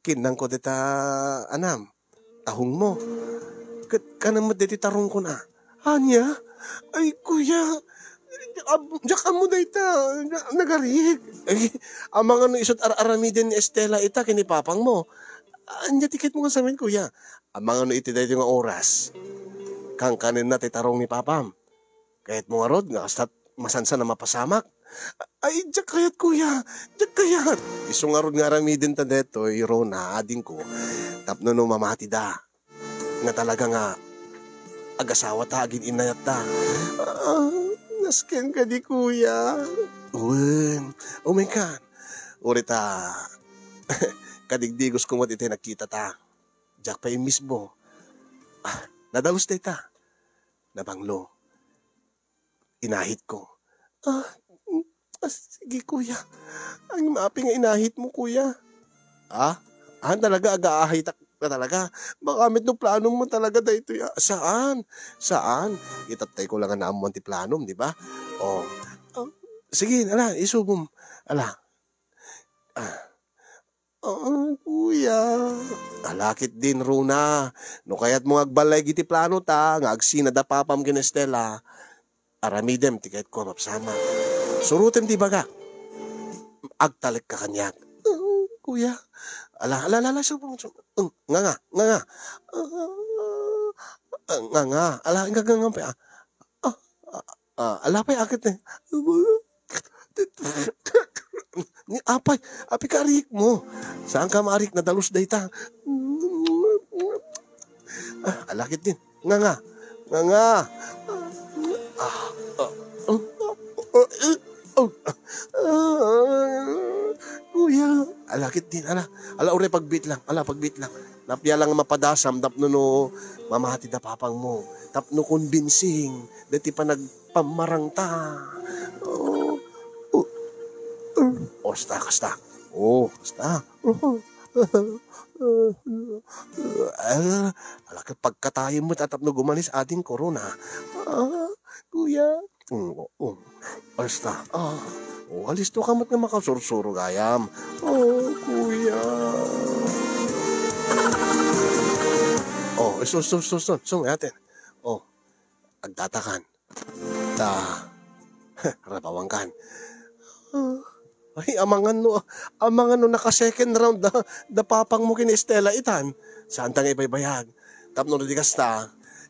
kinnangko dita, anam, tahongmo. Ket kanem met daytoy tarongko na. Ania? Ay, kuya, ab-, diak ammo dayta, na-, nagarik. Ay, amangan no isut' ar-aramiden ni Estela ita ken ni papang mo. Ania ti kayatmo nga sawen, kuya? Amangan no iti daytoy nga oras, kankanenna ti tarong ni papam. Kayatmo ngarud nga kastat masansan a mapasamak? Ay, diak kayat, kuya. Diak kayat. Isu ngarud nga aramiden ta daytoy, Rona, adingko. Tapno no mamatida, nga talaga nga agasawata, agin-innayatta. Ah, nasken kadi, kuya. Wen, umenkan. Uray ta, kadigdigos ko met iti nagkitata. Diak pay mismo. Ah, nadalus dayta. Nabanglo. Inahitko. Ah, mm, ah, sige, kuya. Ay, maapay nga inahitmo, kuya. Ah? Ah, talaga, agaahitak na talaga. Baka met no planom mo talaga daytoy, ah. Saan? Saan? Itattay ko lang nga naammuan ti planom, di ba? Oh. Ah, sige, ala, isubom. Ala. Ah. Ah, kuya. Ala ketdin, Rona. No kayatmo nga agballeg iti plano ta, nga agsina da papam ken Estela, aramidem ti kayatko a mapsamak. Surotem ti ibagak. Agtalekka kaniak. Ah, kuya. Ala, ala, ala, ala, subong, subong. Nga, nga, nga, nga. Ah, nga, nga. Ala, nga, nga, nga, ah. Ah, ah, ah, ala pay aket, eh. Ni apay, apay ka arik mo. Saan ka maarik, nadalus dayta. Ah, ala ketdin. Nga, nga. Nga, nga. Ah, ah, ah, ah, ah, ah, kuya. Ala ketdin, ala. Ala, uray pagbiit lang. Ala, pagbiit lang. Napia lang nga mapadasam tapno no mamati da papang mo. Tapno convincing daytoy panagpammarang ta. Oh, oh, oh. Osta, kasta. Oh, kasta. Ah, ala ket pagkatayen met a tapno gumanis ading korona. Ah, kuya. Mm, oh, oh. Basta, ah, oh, alisto ka met nga makasursuro gayam. Oh, kuya. Oh, sus, sus, sus, sus, sus, atin. Oh, agtatakan. Ta, rabawan kan. Ah, ay, amangan no, amangan no naka second round da, da papang mo ken ni Estela itan. Saan ta nga ibaybayag? Tapno no di kasta,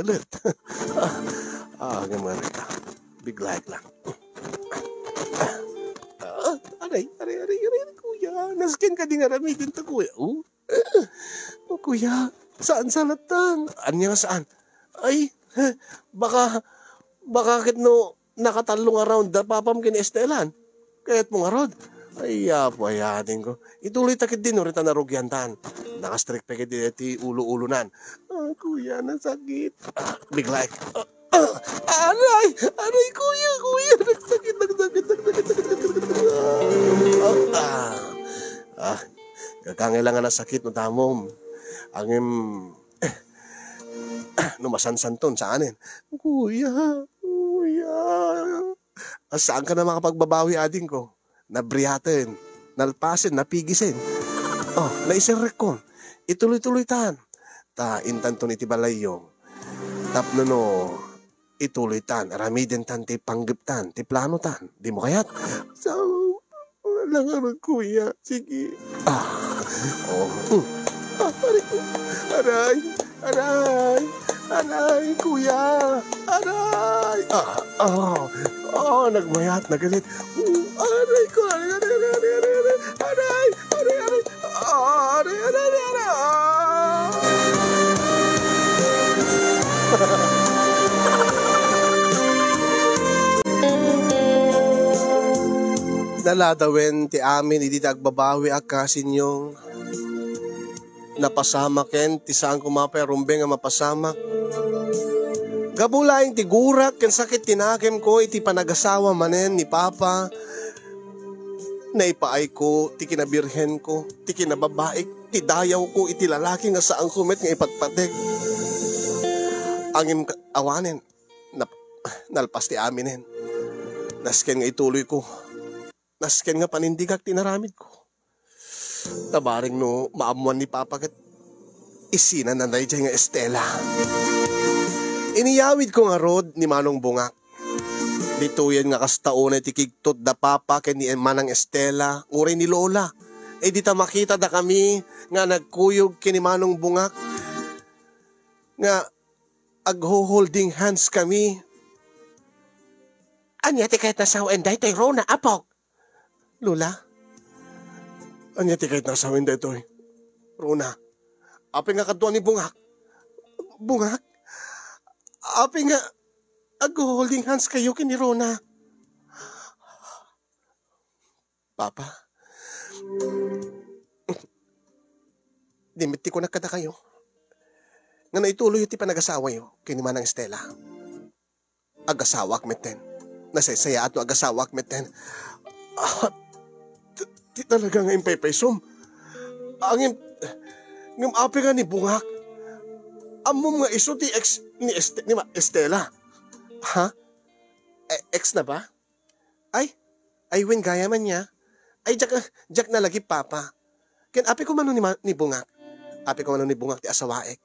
nakalet. Ah, ah, nga marita. Biglaek lang. Ah, aray, aray, aray, aray, aray, kuya. Nasken kadi nga aramiden ta, kuya. Oh. Oh, kuya, saan sa latan? Anya nga saan? Ay, baka, baka ket no nakatallo nga round da papam ken Estelan. Kayat mo ngarud? Ay, apo, ay, ading ko. Ituloy ta ket din, no, rita narugiantan. Nakastrek pa ket di ti ulo-ulonan. Ah, kuya, nasakit. Ah, biglaek. Ah, ah, aray! Aray, kuya, kuya! Nagsakit, nagsakit, nagsakit, nagsakit, nagsakit. Ah, ah, ah. Kakangailangan a sakit no tamom. Angem, no masansanton, saanen. Kuya, kuya. Saan ka na makapagbabawi, ading ko? Nabriaten, nalpasen, napigisen. Oh, naiserrekkon. Ituloy-tuloy tan. Ta intanton iti balayyo. Tapno no, ituloy tan, aramiden tan ti panggep tan, ti plano tan. Di mo kayat? Sa, wala nga ron, kuya. Sige. Ah, oh. Mm. Ah, aray ko. Aray. Aray. Aray, kuya. Aray. Ah, ah. Ah, nagmayat, nagalit. Mm, aray ko. Aray, aray, aray, aray, aray. Aray, aray, aray. Ah, aray, aray, aray, aray. Ah. Naladawen ti amin idi ta agbabawi a kasinyong. Napasamaken ti saan koma pay a rumbeng a mapasamak. Gapu laeng ti gurak ken sakit ti nakemko iti panagasawa manen ni Papa. Naipaayko ti kinabirhenko, ti kinababaik, ti dayawko iti lalaki nga saanko met nga ipatpateg. Angem ka-, awanen, nap-, nalpas ti aminen. Nasken nga ituloyko. Nasken nga panindigak ti inaramidko. Ta bareng no maammoan ni Papa ket isina na daydiay nga Estela. Iniyawidko ngarud ni Manong Bungak. Ditoyen nga kasta unay ti kigtot da Papa ken ni Manang Estela, uray ni Lola. Idi ta makita dakami nga nagkuyog ken ni Manong Bungak nga agho-holding hands kami. Ania ti kayat nga sawen daytoy, Rona, apok? Lola, ania ti kayat nga sawen daytoy? Rona, apay nga kaduan ni Bungak? Bungak? Apay nga ag-holding hands kayo ken ni Rona? Papa, di met ti kunak kadakayo nga naituloy ti panagasawayo ken ni Manang Estela. Agasawak metten. Nasaysayaat no agasawak metten. Ah, t-, ti talaga nga impaypaysom. Angin, ngem apay nga ni Bungak? Ammom nga isu ti ex ni Este-, ni Ma-, Estela. Ha? E-, ex na ba? Ay, ay, wen gayam ania. Ay, diak, diak nalagip, Papa. Ken apay ko mano ni ma-, ni Bungak. Apay ko mano ni Bungak ti asawaek.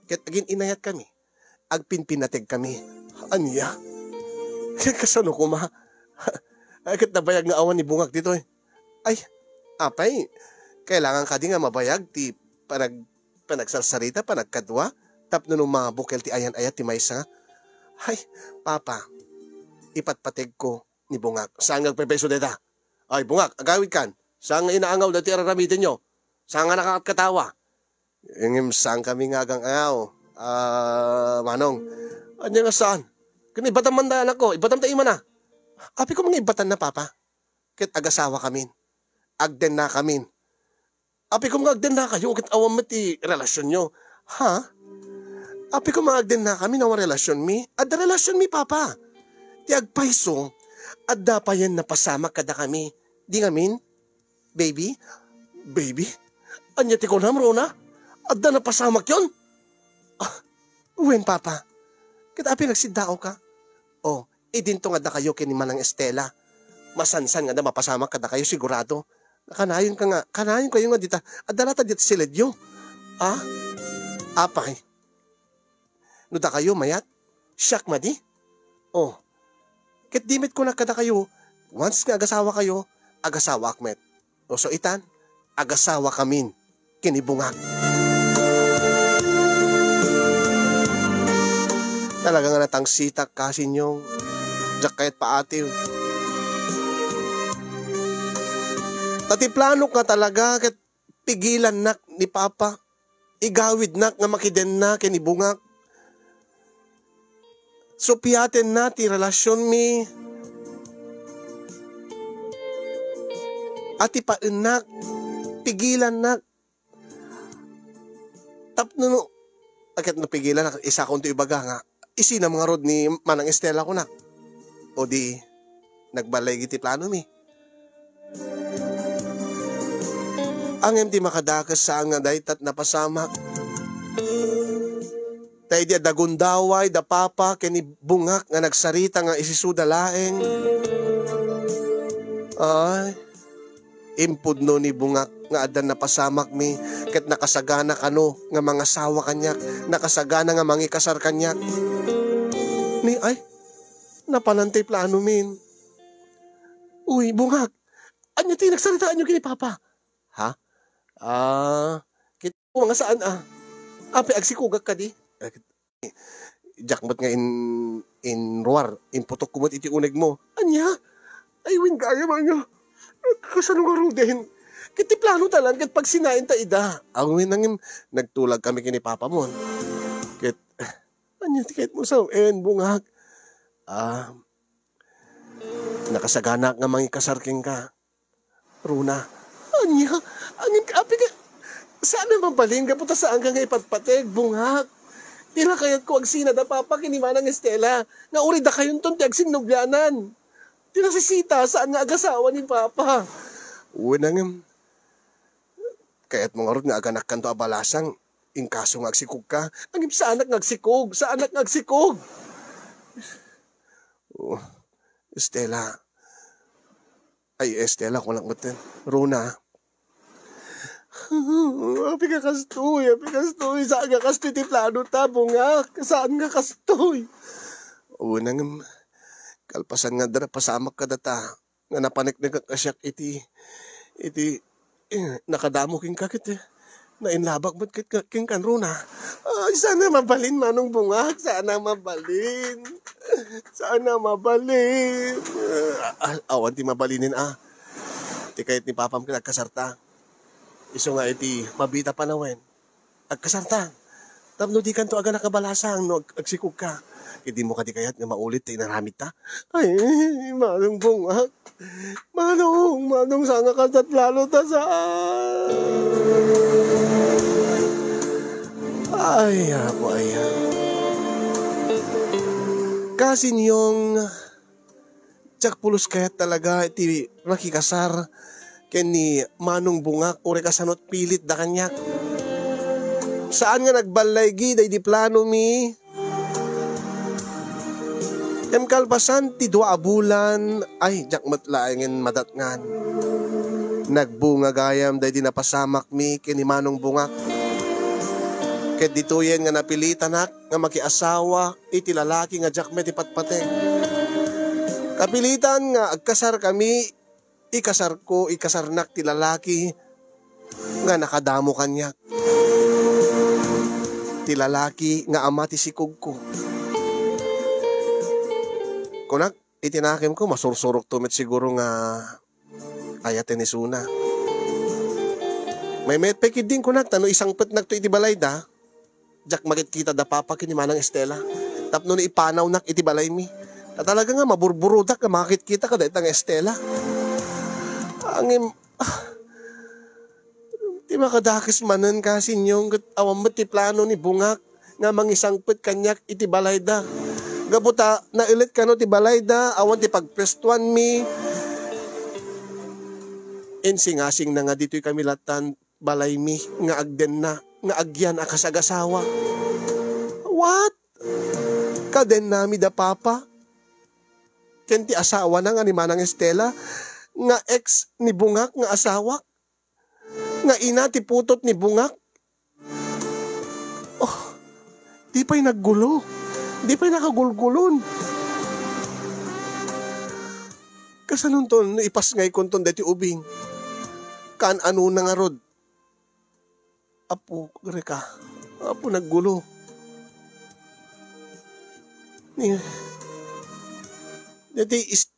Ket agin-inayat kami. Agpinpinateg kami. Ania? Ket kasano koma? Ay, ket nabayag nga awan ni Bungak ditoy. Ay, apay, kailangan kadi nga mabayag ti panag-, panagsarsarita, panagkadua, tapno no mabukel ti ayan-ayat ti maysa. Ay, Papa, ipatpategko ni Bungak. Saan nga agpaypayso dayta? Ay, Bungak, agawidkan. Saan nga inaangaw daytoy araramidenyo? Saan nga nakakatkatawa? Ngem saan kami nga agang-angaw, ah, Manong. Ania nga saan? Ken ibatam man da, anakko. Ibatam ta imana. Apay ko nga ibatanna, Papa. Ket agasawa kamin. Agdenna kamin. Apay koma nga agdennakayo ket awan met ti relasionyo. Ha? Apay koma nga agdennakami no awan relasionmi? Adda relasionmi, Papa. Ti agpayso, adda payen napasamak kadakami. Di ngamin? Baby? Baby? Ania ti kunam, Rona? Adda napasamakyon? Ah, wen, Papa. Ket apay nga agsiddaawka? Oh, idinto nga addakayo ken ni Manang Estela. Masansan nga adda mapasamak kadakayo, sigurado. Kanayonka nga, kanayonkayo nga dita, adda latta dita siledyo. Ah? Apay? No dakayo mayat, siak madi? Oh. Ket di met kunak kadakayo, once nga agasawakayo, agasawaak met. O so itan, agasawakamin ken ni Bungak. Talaga nga natangsitak, Kasinyong. Diak kayat paatiw. Ta ti planok nga talaga ket pigilannak ni Papa. Igawidnak nga makidenna ken ni Bungak. Supiatenna ti relasionmi. A ti paennak, pigilannak. Tapno no, a ket no pigilannak, isakon ti ibaga nga, isinam ngarud ni Manang Estela kunak. O di, nagbalay iti planomi. Ngem ti makadakes saan nga dayta ti napasamak. Ta idi adda gundaway da Papa ken ni Bungak nga nagsarita nga isisuda laeng. Ay, impudno ni Bungak nga adda napasamakmi ket nakasagana kano nga mangasawa kaniak, nakasagana nga mangikasar kaniak. Ni, ay, napanan ti planomin. Uy, Bungak, ania ti nagsaritaanyo ken ni Papa? Ha? Ah, kit-, nga saan, ah? Apay, agsikogak kadi? Eh, diak met nga in-, inruar, imputokko met iti unegmo. Ania? Ay, wen gayam, ania? Kasano ngaruden? Ket ti plano ta lang, ket pagsinaenta ida. Aw, wen, ngem, nagtulagkami ken ni Papamon. Ket, ania ti kayatmo sawen, Bungak? Ah, nakasaganak nga mangikasar kenka. Runa. Ania? Ngem apay ka, saan a mabalin gapu ta saanka nga ipatpateg, Bungak. Ti la kayatko agsina da Papa ken ni Manang Estela, nga uray dakayonton ti agsinnublianan. Ti nasisita, saan nga agasawa ni Papa. Wen, ngem, kayatmo ngarud nga aganakkanto a balasang, inkaso nga agsikogka. Ngem saanak nga agsikog, saanak nga agsikog. Oh, Estela. Ay, Estela, kunak metten. Runa. Apay nga kastoy, apay nga kastoy. Saan nga kastoy ti planota, Bungak? Saan nga kastoy? Wen, ngem, kalpasan nga adda napasamak kadata, nga napaneknek a siak iti, iti, eh, nakadamo kenka ket, eh, nainlabak met ket, ket kenka, Runa. Ay, saan a mabalin, Manong Bungak, saan a mabalin. Saan a mabalin. Ah, ah, awan ti mabalinen, ah. Ti kayat ni Papam ket agkasarta. Isu nga iti mabiit a panawen, agkasarta. Tapno dikanto aganak a balasang no ag-, agsikogka. Ket dimo kadi kayat nga maulit ti inaramidta? Ay, Manong Bungak. Manong, Manong, saan nga kastat lalo ta sa-, ay, apo, ay, ah. Kasinyong, diak pulos kayat talaga iti makikasar ken ni Manong Bungak, uray kasano ti pilitda kaniak. Saan nga nagballaygi daydi planomi. Ngem kalpasan ti dua a bulan, ay, diak met laengen madatngan. Nagbunga gayam daydi napasamakmi ken ni Manong Bungak. Ket ditoyen nga napilitanak nga makiasawa iti lalaki nga diak met ipatpateg. Kapilitan nga agkasarkami, ikasarko, ikasarnak ti lalaki nga nakadamo kaniak. Ti lalaki nga ama ti sikogko. Kunak, iti nakemko, masursurokto met siguro nga ayaten isuna. Maymayat pay ketdin kunak, ta no isangpetnakto iti balayda, diak makitkita da Papa ken ni Manang Estela. Tapno no ipanawnak iti balaymi. Ta talaga nga maburburodak nga makitkita kadayta nga Estela. Ngem, ah, Ti makadakes manen, Kasinyong, ket awan met ti plano ni Bungak nga mangisangpet kaniak iti balayda. Gapu ta naelet kano ti balayda, awan ti pagpuestuanmi. Insingasingna nga ditoy kami lattan balaymi nga agdenna, nga agyan a kasagasawa. What? Kadennami da Papa? Ken ti asawana nga ni Manang Estela, nga ex ni Bungak nga asawak? Nga ina ti putot ni Bungak? Oh, di pay naggulo. Di pay nakagulgulon. Kasanonton no ipasngaykonton deti ubing? Kaan-anona ngarud? Apo, Reka. Apo, naggulo. Ni, deti is-,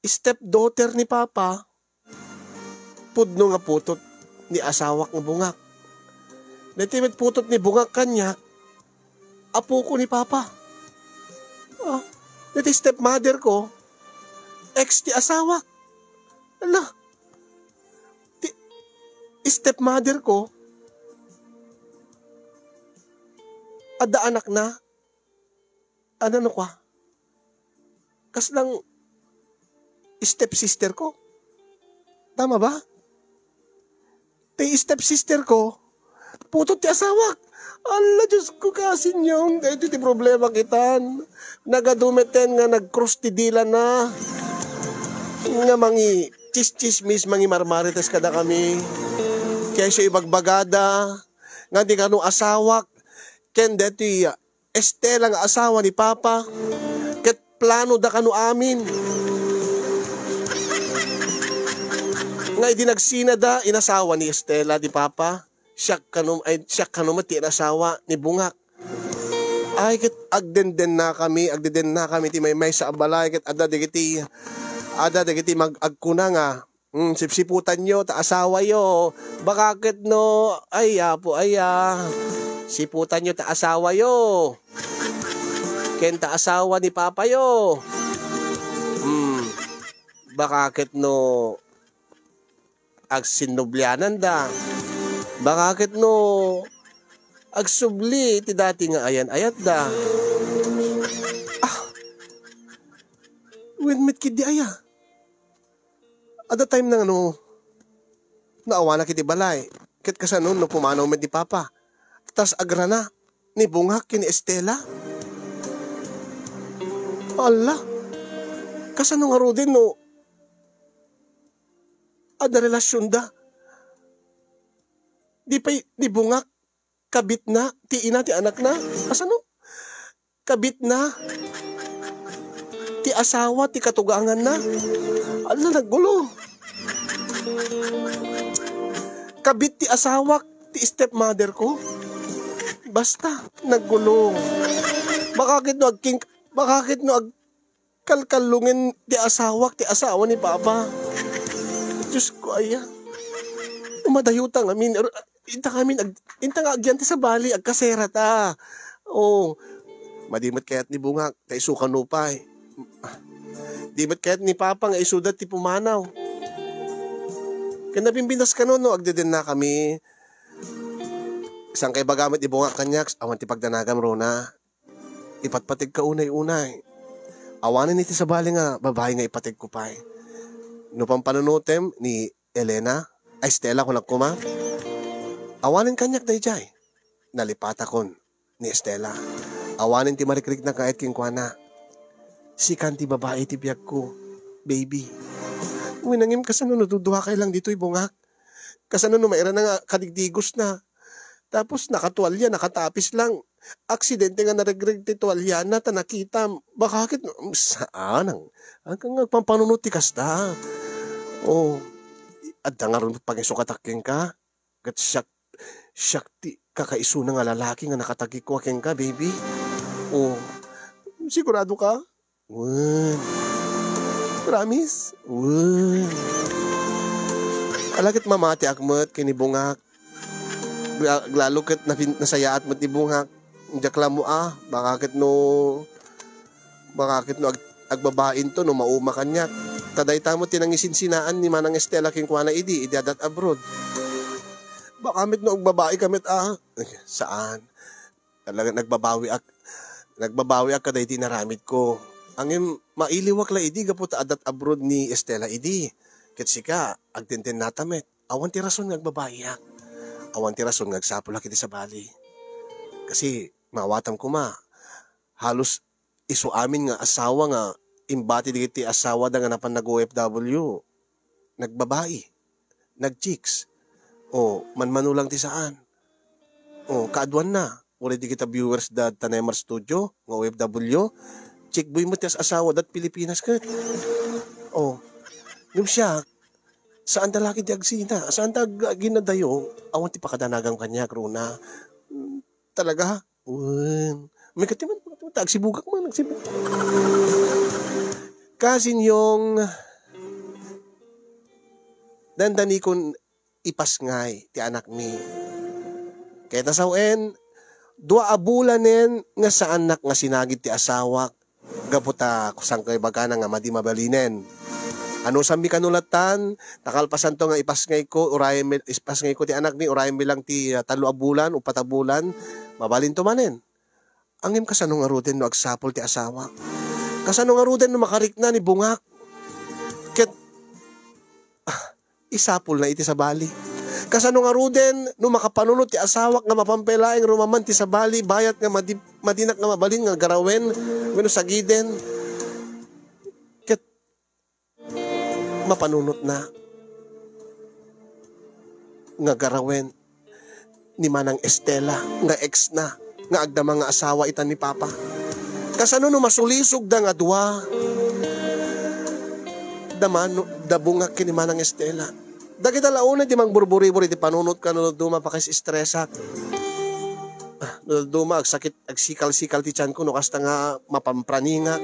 stepdaughter ni Papa, pudno nga putot ni asawak nga Bungak. Deti met putot ni Bungak kaniak, apoko ni Papa. Ah, deti stepmother ko, ex ti asawak. Ala, ti stepmother ko, adda anakna. Ano, ano kwa? Kaslang stepsister ko. Tama ba? Ti stepsister ko, putot ti asawak. Ala, Diyos ko, Kasinyong, daytoy ti problema kitan. Nagadumetten nga nag-cross ti dilana. Nga mangi-, chis-chismis, mangimarmarites kada kami. Kaysa ibagbagada, nga di kano asawak, ken daytoy Estela nga asawa ni Papa, ket plano da kano amin. Nga idi nagsinada, inasawa ni Estela ni Papa. Siak kano, ay, siak kano met ti inasawa ni Bungak. Ay, ket agdendennakami, agdedennakami ti maymaysa a balay, ket adda dagiti, adda dagiti mag-, agkuna nga, Hmm, sipsiputanyo ta asawayo. Baka ket no, ay, apo, ay, ah. Siputanyo ta asawayo. Ken ta asawa ni papayo. Hmm, baka ket no, agsinnubliananda. Baka ket no, agsubli ti dati nga ayan-ayatda. Ah, wen met ketdi aya. Adda time nga no, naawanak iti balay, ket kasano no pumanaw met ni Papa, tas agrana ni Bungak ken ni Estela? Alla, kasano ngaruden no adda relasionda? Di pay ni Bungak kabitna ti ina ti anakna? Kasano? Kabitna ti asawa ti katuganganna? Ala, naggulo. Kabit ti asawak ti stepmother ko? Basta, naggulo. Baka ket no agking-, baka ket no ag-, kalkallungen ti asawak, ti asawa ni Papa. Diyos ko, aya. Umadayuta ngamin. Inta ngamin, ag-, inta nga agyan ti sabali, agkasera ta. Oh, madi met kayat ni Bungak, ta isu kano pay. Di met kayat ni Papa nga isuda ti pumanaw. Ken nabimbintas kano, no, agdedennakami. Saan kay baga met ni Bungak kaniak, awan ti pagdanagam, Rona. Ipatpategka unay-unay. Awanen iti sabali nga babai nga ipategko pay. No pampanunotem ni Elena, ay, Stella, kunak koma. Awanen kaniak daydiay. Nalipatakon ni Estela. Awanen ti marikrikna kayat kenkuana. Sikan ti babai ti biagko, baby. Wen, ngem kasano no duduakay lang ditoy, Bungak? Kasano no mairana nga kadigdigosna? Tapos nakatualya, nakatapis lang. Aksidente nga naregreg ti tualyana ta nakitam. Baka ket, saan ang, ang, ang agpampanunot ti kasta. Oh, adda ngarud pangisukatak kenka. Ket siak, siak ti kakaisuna nga lalaki nga nakatagikua kenka, baby. Oh, sigurado ka? Wen. Promise? Wen. Ala ket mamatiak met ken ni Bungak. Gra-, lalo ket napin-, nasayaat met ni Bungak. Diak la ammo a, baka ket no, baka ket no ag-, agbabain to no mauma kaniak. Ta dayta met ti nangisinsinaan ni Manang Estela kenkuana idi, idi addat abroad. Baka met no agbabaika met, ah. Saan. Talaga nagbabawiak. Nagbabawiak kadaydi inaramidko. Ngem mailiwak la idi gapu ta adda abroad ni Estela idi. Ket sika, agtentennata met. Awan ti rason nga agbabaiak. Awan ti rason nga agsapulak iti sabali. Kasi, maawatam koma, halos isu amin nga asawa nga imbati dagiti asawada nga napan nag-O F W, nagbabai, nag-chicks. O, manmano lang ti saan. O, kaaduanna, uray dagita viewers da Tanemar Studio nga O F W, chick boy met ti as-asawa dat Pilipinas ket. O, ngem siak, saan da laki ti agsina, saan da ag-, aginadayo, awan ti pakadanagam kaniak, Rona. Mm, talaga? Wen. May katiman, may katiman, agsibugak man, agsibugak. Kasinyong, dandanikon ipasngay ti anakmi. Ket sawen, dua a bulanen nga saannak nga sinagid ti asawak, gapu ta kusanko ibagana nga madi mabalinen. Anusanmi kano lattan, ta kalpasanto nga ipasngayko, uray mi-, ipasngayko ti anakmi, uray mi lang ti, ah, tallo a bulan, upat a bulan, mabalinto manen. Ngem kasano ngaruden no agsapul ti asawak? Kasano ngaruden no makarikna ni bungak? Ket, ah, isapulna iti sabali. Kasano ngaruden no makapanunot ti asawak nga mapan pay laeng rumaman ti sabali, bayat nga madi-, madinak nga mabalin nga garawen wenno sagiden? Ket mapanunotna nga garawen ni Manang Estela nga ex na, nga agdama nga asawa ita ni Papa. Kasano no masulisog da nga dua? Da mano, da bungak ken ni Manang Estela. Dagita la unay ti mangburburibur iti panunot kano no duma pakis-estresak. Ah, no duma agsakit, agsikal-sikal ti tiyanko no kasta nga mapampraningak.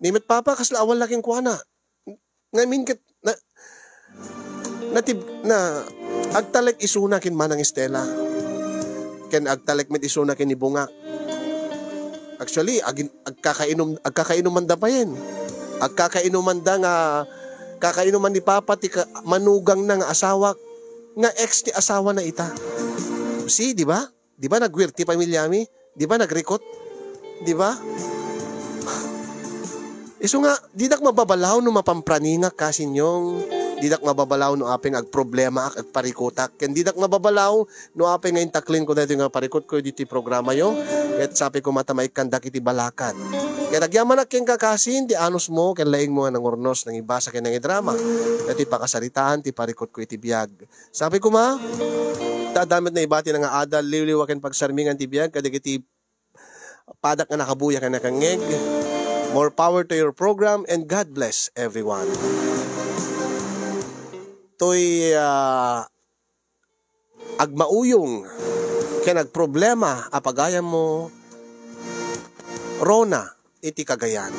Ni met Papa, kasla awan la kenkuana. Ngamin ket na, natib-, na, agtalek isuna ken Manang Estela. Ken agtalek met isuna ken ni Bungak. Actually, agin-, agkakainom, agkakainumanda payen. Agkakainumanda nga, kakainuman ni Papa ti ka-, manugangna nga asawak, nga ex ti asawana ita. See, di ba? Di ba nagwirti pamiliami? Di ba nagrikot? Di ba? Isu nga, didak mababalaw no mapampraninga ka, Sinyong. Didak mababalaw no apay nga agproblemaak, agparikotak. Ken didak mababalaw no apay nga intaklinko daytoy nga parikotko ditoy programayo. Ket sapay koma ta maikkandak iti balakad. Ket agyamanak kenka, kasin, ti anusmo, ken laingmo nga nangurnos, nangibasa, ken nangidrama. Ket ti pakasaritaan, ti parikotko iti biag. Sapay koma, ta adda met naibati nga adal, liwliwa ken pagsarmingan ti biag kadagiti padak nga nakabuya ken nakangngeg. More power to your program and God bless everyone. Toy, ah, agmauyong ken agproblema a pagayammo, Rona, iti Cagayan.